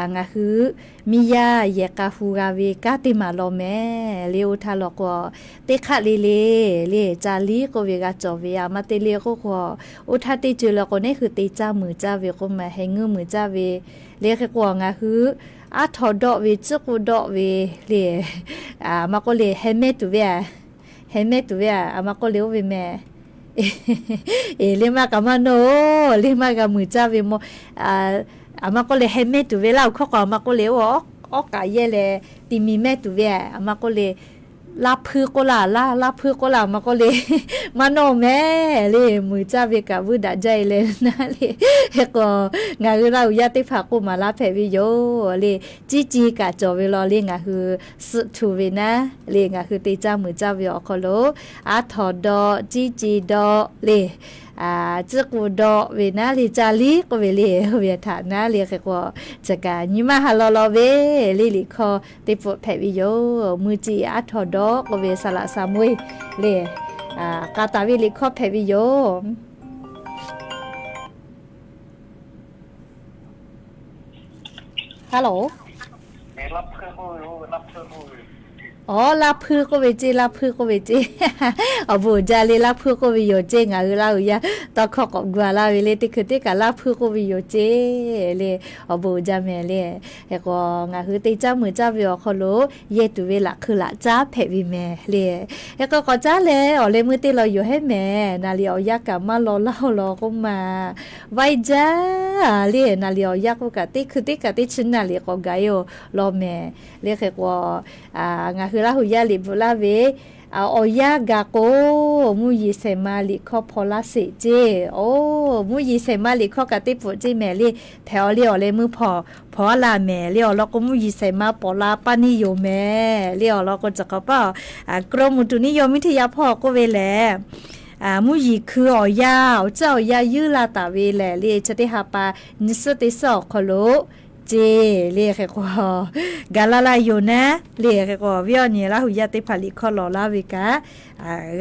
ngaˬ hui miˇ yaˇ yehˬ k'a hu g'a ve kanˉ teˇ maˬ law mehˍ le. Oˇ htaˇ law k'o, teˇ hk'aˆ le le le ca liˉ k'oˆ ve g'a cawˬ ve, a ma te le k'oˆ k'o, oˇ htaˇ teˇ ceuˬ law k'o, neˉ hui te caˇ muiˬ caˇ ve k'oˆ ma, heh ngeuˇ muiˬ caˇ ve le. Hk'e k'o, ngaˬ hui aˉ htaw dawˆ ve, ciˉ k'oˆ dawˆ ve le, a ma k'oˆ le heh mehˇ tuˬ ve a, heh mehˇ tuˬ ve a, a ma k'oˆ le oˇ ve mehˍ. Eˬ, le maˇ kaꞈ maˇ nawˇ oˬ, le maˇ g'a muiˬ caˇ ve mawˇ. A ma k'oˆ le heh mehˇ tuˬ ve laˇ oˬ hkawˇ k'o, a ma k'oˆ le oˇ, awˉ k'aꞈ yehˇ leh ti mi mehˇ tuˬ ve a, a ma k'oˆ le laˇ hpuiˇ k'oˆ laˇ, laˇ laˇ hpuiˇ k'oˆ laˇ, a ma k'oˆ le maˇ nawˇ mehˍ le. Muiˬ caˇ ve kaꞈ vuiˇ daꞈ jaˇ e leh naˉ le. Hk'e k'o, ngaˬ hui laˇ oˬ yaˇ teˇ hpaˍ k'oˆ maˍ laˇ hpehꞈ ve yoˬ le. Ciˉ ci kaꞈ cawˬ ve law le, ngaˬ hui suhˆ htu ve naˉ le, ngaˬ hui te caˇ muiˬ caˇ ve awˬ hk'aw lo, aˉ htaw dawˆ, ciˉ ci dawˆ le, ciˉ k'oˆ dawˆ ve naˉ le, ca liˉ k'oˆ ve le, oˇ ve htaꞈ naˉ le. Hk'e k'o, chi kaꞈ nyi maˇ ha law law ve le, liꞈ hkawˇ teˇ pfuhˆ hpehꞈ ve yoˬ. Mvuhˇ ciˇ aˉ htaw dawˆ k'oˆ ve saˍ laꞈ saˍ mvuhˇ e le, k'a taˍ ve liꞈ hkawˇ hpehꞈ ve yoˬ. Hello. Awˬ, laˇ hpuiˇ k'oˆ ve ceˇ, laˇ hpuiˇ k'oˆ ve ceˇ. Awˬ bon uiˍ jaˇ le, laˇ hpuiˇ k'oˆ ve yoˬ ceˇ. Ngaˬ hui laˇ oˬ yaˇ tawˇ hkawˇ k'awꞈ gu a laˇ ve le, teˇ hkui teˇ kaꞈ laˇ hpuiˇ k'oˆ ve yoˬ ceˇ le. Awˬ bon uiˍ jaˇ mehˍ le. Hk'e k'o, ngaˬ hui te caˇ muiˬ caˇ ve awˬ hk'aw lo yehˇ tuˬ ve laꞈ hkui laꞈ caˉ hpehꞈ ve mehˍ le. Hk'e k'o, k'awꞈ caˉ leh awˬ leh meuˇ teˇ law yoˬ hehˉ mehˍ. Naˍ liꞈ awˬ yanˇ kaꞈ maˇ law laˇ oˬ law k'oˆ ma, vaiˇ jaˇ le. Naˍ liꞈ awˬ yanˇ k'oˆ kaꞈ teˇ hkui teˇ kaꞈ teˇ chi naˍ liꞈ k'awꞈ gaˬ e oˬ law mehˍ le. Hk'e k'o, ngaˬ hui laˇ oˬ yaˇ liꞈ bvuhꞈ laˇ ve awˬ yanˇ gaˬ k'o, mvuhˇ yeˬ shehˍ ma liꞈ hkawˇ hpaw laˇ sheˍ ceˇ. Oˬ, mvuhˇ yeˬ shehˍ ma liꞈ hkawˇ kaꞈ teˇ pfuhꞈ ceˇ mehˍ le. Hpehꞈ awˬ le awˬ leh meuˇ hpaw, hpaw a laˇ mehˍ le. Awˬ lawn k'o, mvuhˇ yeˬ shehˍ ma paw la paˇ neˇ yoˬ mehˍ le. Awˬ lawn k'o, ciˬ hk'awꞈ paˇ, k'ro muˬ tuˬ neˇ yaw miˇ hteˇ yaˇ hpawˇ k'oˆ ve lehˬ, mvuhˇ yeˬ hkui awˬ yanˇ, awˬ ciˉ awˬ yanˇ yuˇ la taˍ ve lehˬ le, chi teˇ ha pa nyi suhˉ teˇ suhˉ awˬ hk'aw lo ceˇ le. Hk'e k'o, gaˬ la la yoˬ naˉ le. Hk'e k'o, viˉ awˬ nyi laˇ oˬ yaˇ teˇ hpaˍ liꞈ hkawˇ lawˬ laˇ ve kaꞈ,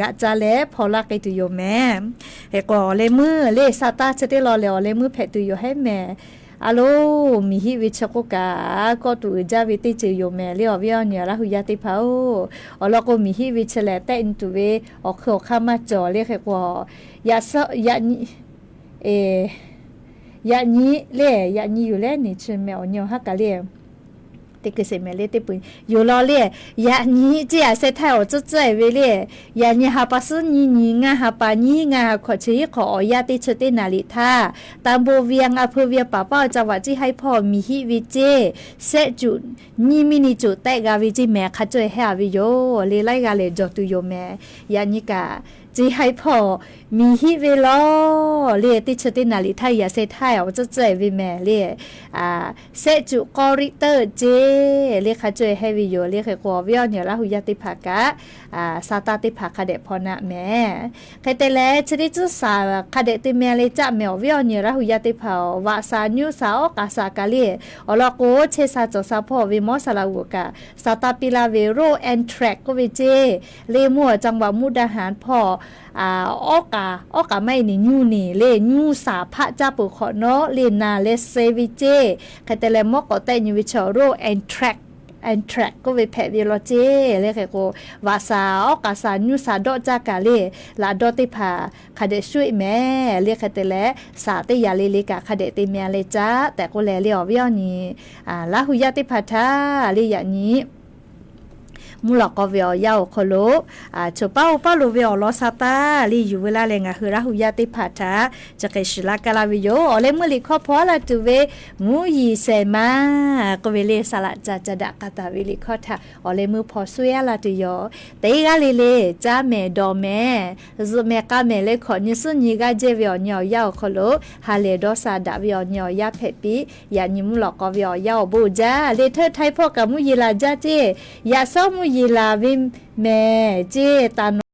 g'aꞈ ca leh hpaw laˇ k'ai tuˬ yoˬ mehˍ. Hk'e k'o, awˬ leh meuˇ le Saˍtanˍ chi teˇ law lehˬ, awˬ leh meuˇ hpehꞈ tuˬ yoˬ hehˉ mehˍ. A lo, miˬ hiˆ ve chi k'oˆ kaꞈ kawˆ tuˬ uiˍ jaˇ ve teˇ ceuˬ yoˬ mehˍ le. Awˬ viˉ awˬ nyi laˇ oˬ yaˇ teˇ hpaˍ oˬ, awˬ lawn k'o, miˬ hiˆ ve chi lehˬ tehˆ nyi tuˬ ve awˬ hk'ui awˬ hk'aˇ maˇ cawˬ le. Hk'e k'o, yaꞈ nyi, yaꞈ nyi le, yaꞈ nyi yoˬ leh neˬ chi mehˍ awˬ nyi awˬ haˉ kaꞈ le, teˇ hkui sheˍ mehˍ le teˇ pui yoˬ law le. Yaꞈ nyi ceˇ, yaꞈ sheh htaiˇ awˬ tcuhˉ tcuhˉ e ve le. Yaꞈ nyi ha pa suhˉ nyi nyi ngaˇ ha pa nyiˉ ngaˇ ha hkawꞈ chi hiˉ hk'awꞈ awˬ yanˇ teˇ chi teˇ naˍ liꞈ htaˇ, ตำบลเวียง อำเภอเวียงป่าเป้า จังหวัดเชียงราย hpawˇ miˬ hiˆ ve ceˇ, shehˆ cuꞈ nyiˇ miˇ ni cuꞈ tehˆ g'a ve ceˇ mehˍ. Hk'a caweh hehˉ a ve yoˬ le. Laiˉ g'aˇ lehˬ jawˬ tuˬ yoˬ mehˍ. Yaꞈ nyi kaꞈ, Cherˍhaiˇ hpawˇ miˬ hiˆ ve law le, teˇ chi teˇ naˍ liꞈ htaˇ yaꞈ sheh htaiˇ awˬ tcuhˉ tcuhˉ e ve mehˍ le. Shehˆ cuꞈ k'awˇ Richter ceˇ le, hk'a caweh hehˉ ve yoˬ le. Hk'e k'o, awˬ viˉ awˬ nyi laˇ hui yaˇ teˇ hpaˍ kaꞈ, Saˍtanˍ teˇ hpaˍ hk'a dehꞈ hpaw naˆ mehˍ. Hk'e te leh, chi teˇ tcuhˉ saˍ hk'a dehꞈ te meh le caˆ mehˍ. Awˬ viˉ awˬ nyi laˇ hui yaˇ teˇ hpaˍ-oˬ, vaꞈ saˍ, nyuˇ saˍ, awˉ k'aˍ saˍ kaꞈ le, awˬ lawn k'o, chehˇ saˍ cawˬ saˍ hpawˇ ve mawˇ saˍ laꞈ g'uˬ kaꞈ Saˍtanˍ piˇ laˇ ve road and track k'oˆ ve ceˇ le, mvuhˇ awˬ จังหวัดมุกดาหาร hpawˇ awˉ k'aˍ, awˉ k'aˍ maˇ e ni nyuˇ ni le, nyuˇ saˍ hpaˆ caˇ peuˬ hk'awꞈ nawˉ le, naˍ leh suh ve ceˇ. Hk'e te leh, mawˇ k'awꞈ tehˆ nyi ve chi road and track, and track k'oˆ ve hpehꞈ ve law ceˇ le. Hk'e k'o, vaꞈ saˍ, awˉ k'aˍ saˍ, nyuˇ saˍ dawˆ caˇ kaꞈ le, laꞈ dawˇ teˇ hpaˍ hk'a dehꞈ shuˆ e mehˍ le. Hk'e te leh, saˍ teˇ yaꞈ le le kaꞈ hk'a dehꞈ te meh leh caˇ tehꞈ k'oˆ leh le, awˬ viˉ awˬ nyi laˇ hui yaˇ teˇ hpaˍ htaꞈ le yaꞈ nyi mvuhˇ lawꞈ k'aw ve awˬ yanˇ awˬ hk'aw lo, choˬ paˉ oˇ paˉ lo ve awˬ lawn Saˍtanˍ le yuˬ ve laˇ leh, ngaˬ hui laˇ hui yaˇ teˇ hpaˍ htaꞈ chi hk'e shiˍ laˇ kaˇ laˇ ve yoˬ. Awˬ leh meuˇ liꞈ hkawˇ hpaw laˇ tuˬ ve mvuhˇ yeˬ shehˍ ma k'oˆ ve le, saˍ laꞈ ca ca daꞈ k'a taˍ ve liꞈ hkawˇ htaꞈ awˬ leh meuˇ hpaw suh yaˇ laˇ tuˬ yoˬ. Teˇ g'aˇ le le caˇ mehˍ dawˬ mehˍ, zuhꞈ mehˍ k'a mehˍ leh hkawꞈ nyi suhˉ nyi g'aˇ jehˇ ve awˬ nyi awˬ yanˇ awˬ hk'aw lo, ha lehˬ dawˇ sha daꞈ ve awˬ nyi awˬ yanˇ hpehꞈ piˇ. Yaꞈ nyi mvuhˇ lawꞈ k'aw ve awˬ yanˇ awˬ bon uiˍ jaˇ le. Hteˇ htaiˇ hpawˇ kaꞈ mvuhˇ yeˬ laˬ jaˇ ceˇ, yaꞈ shawˉ mvuhˇ yeˬ laˬ ve mehˍ ceˇ.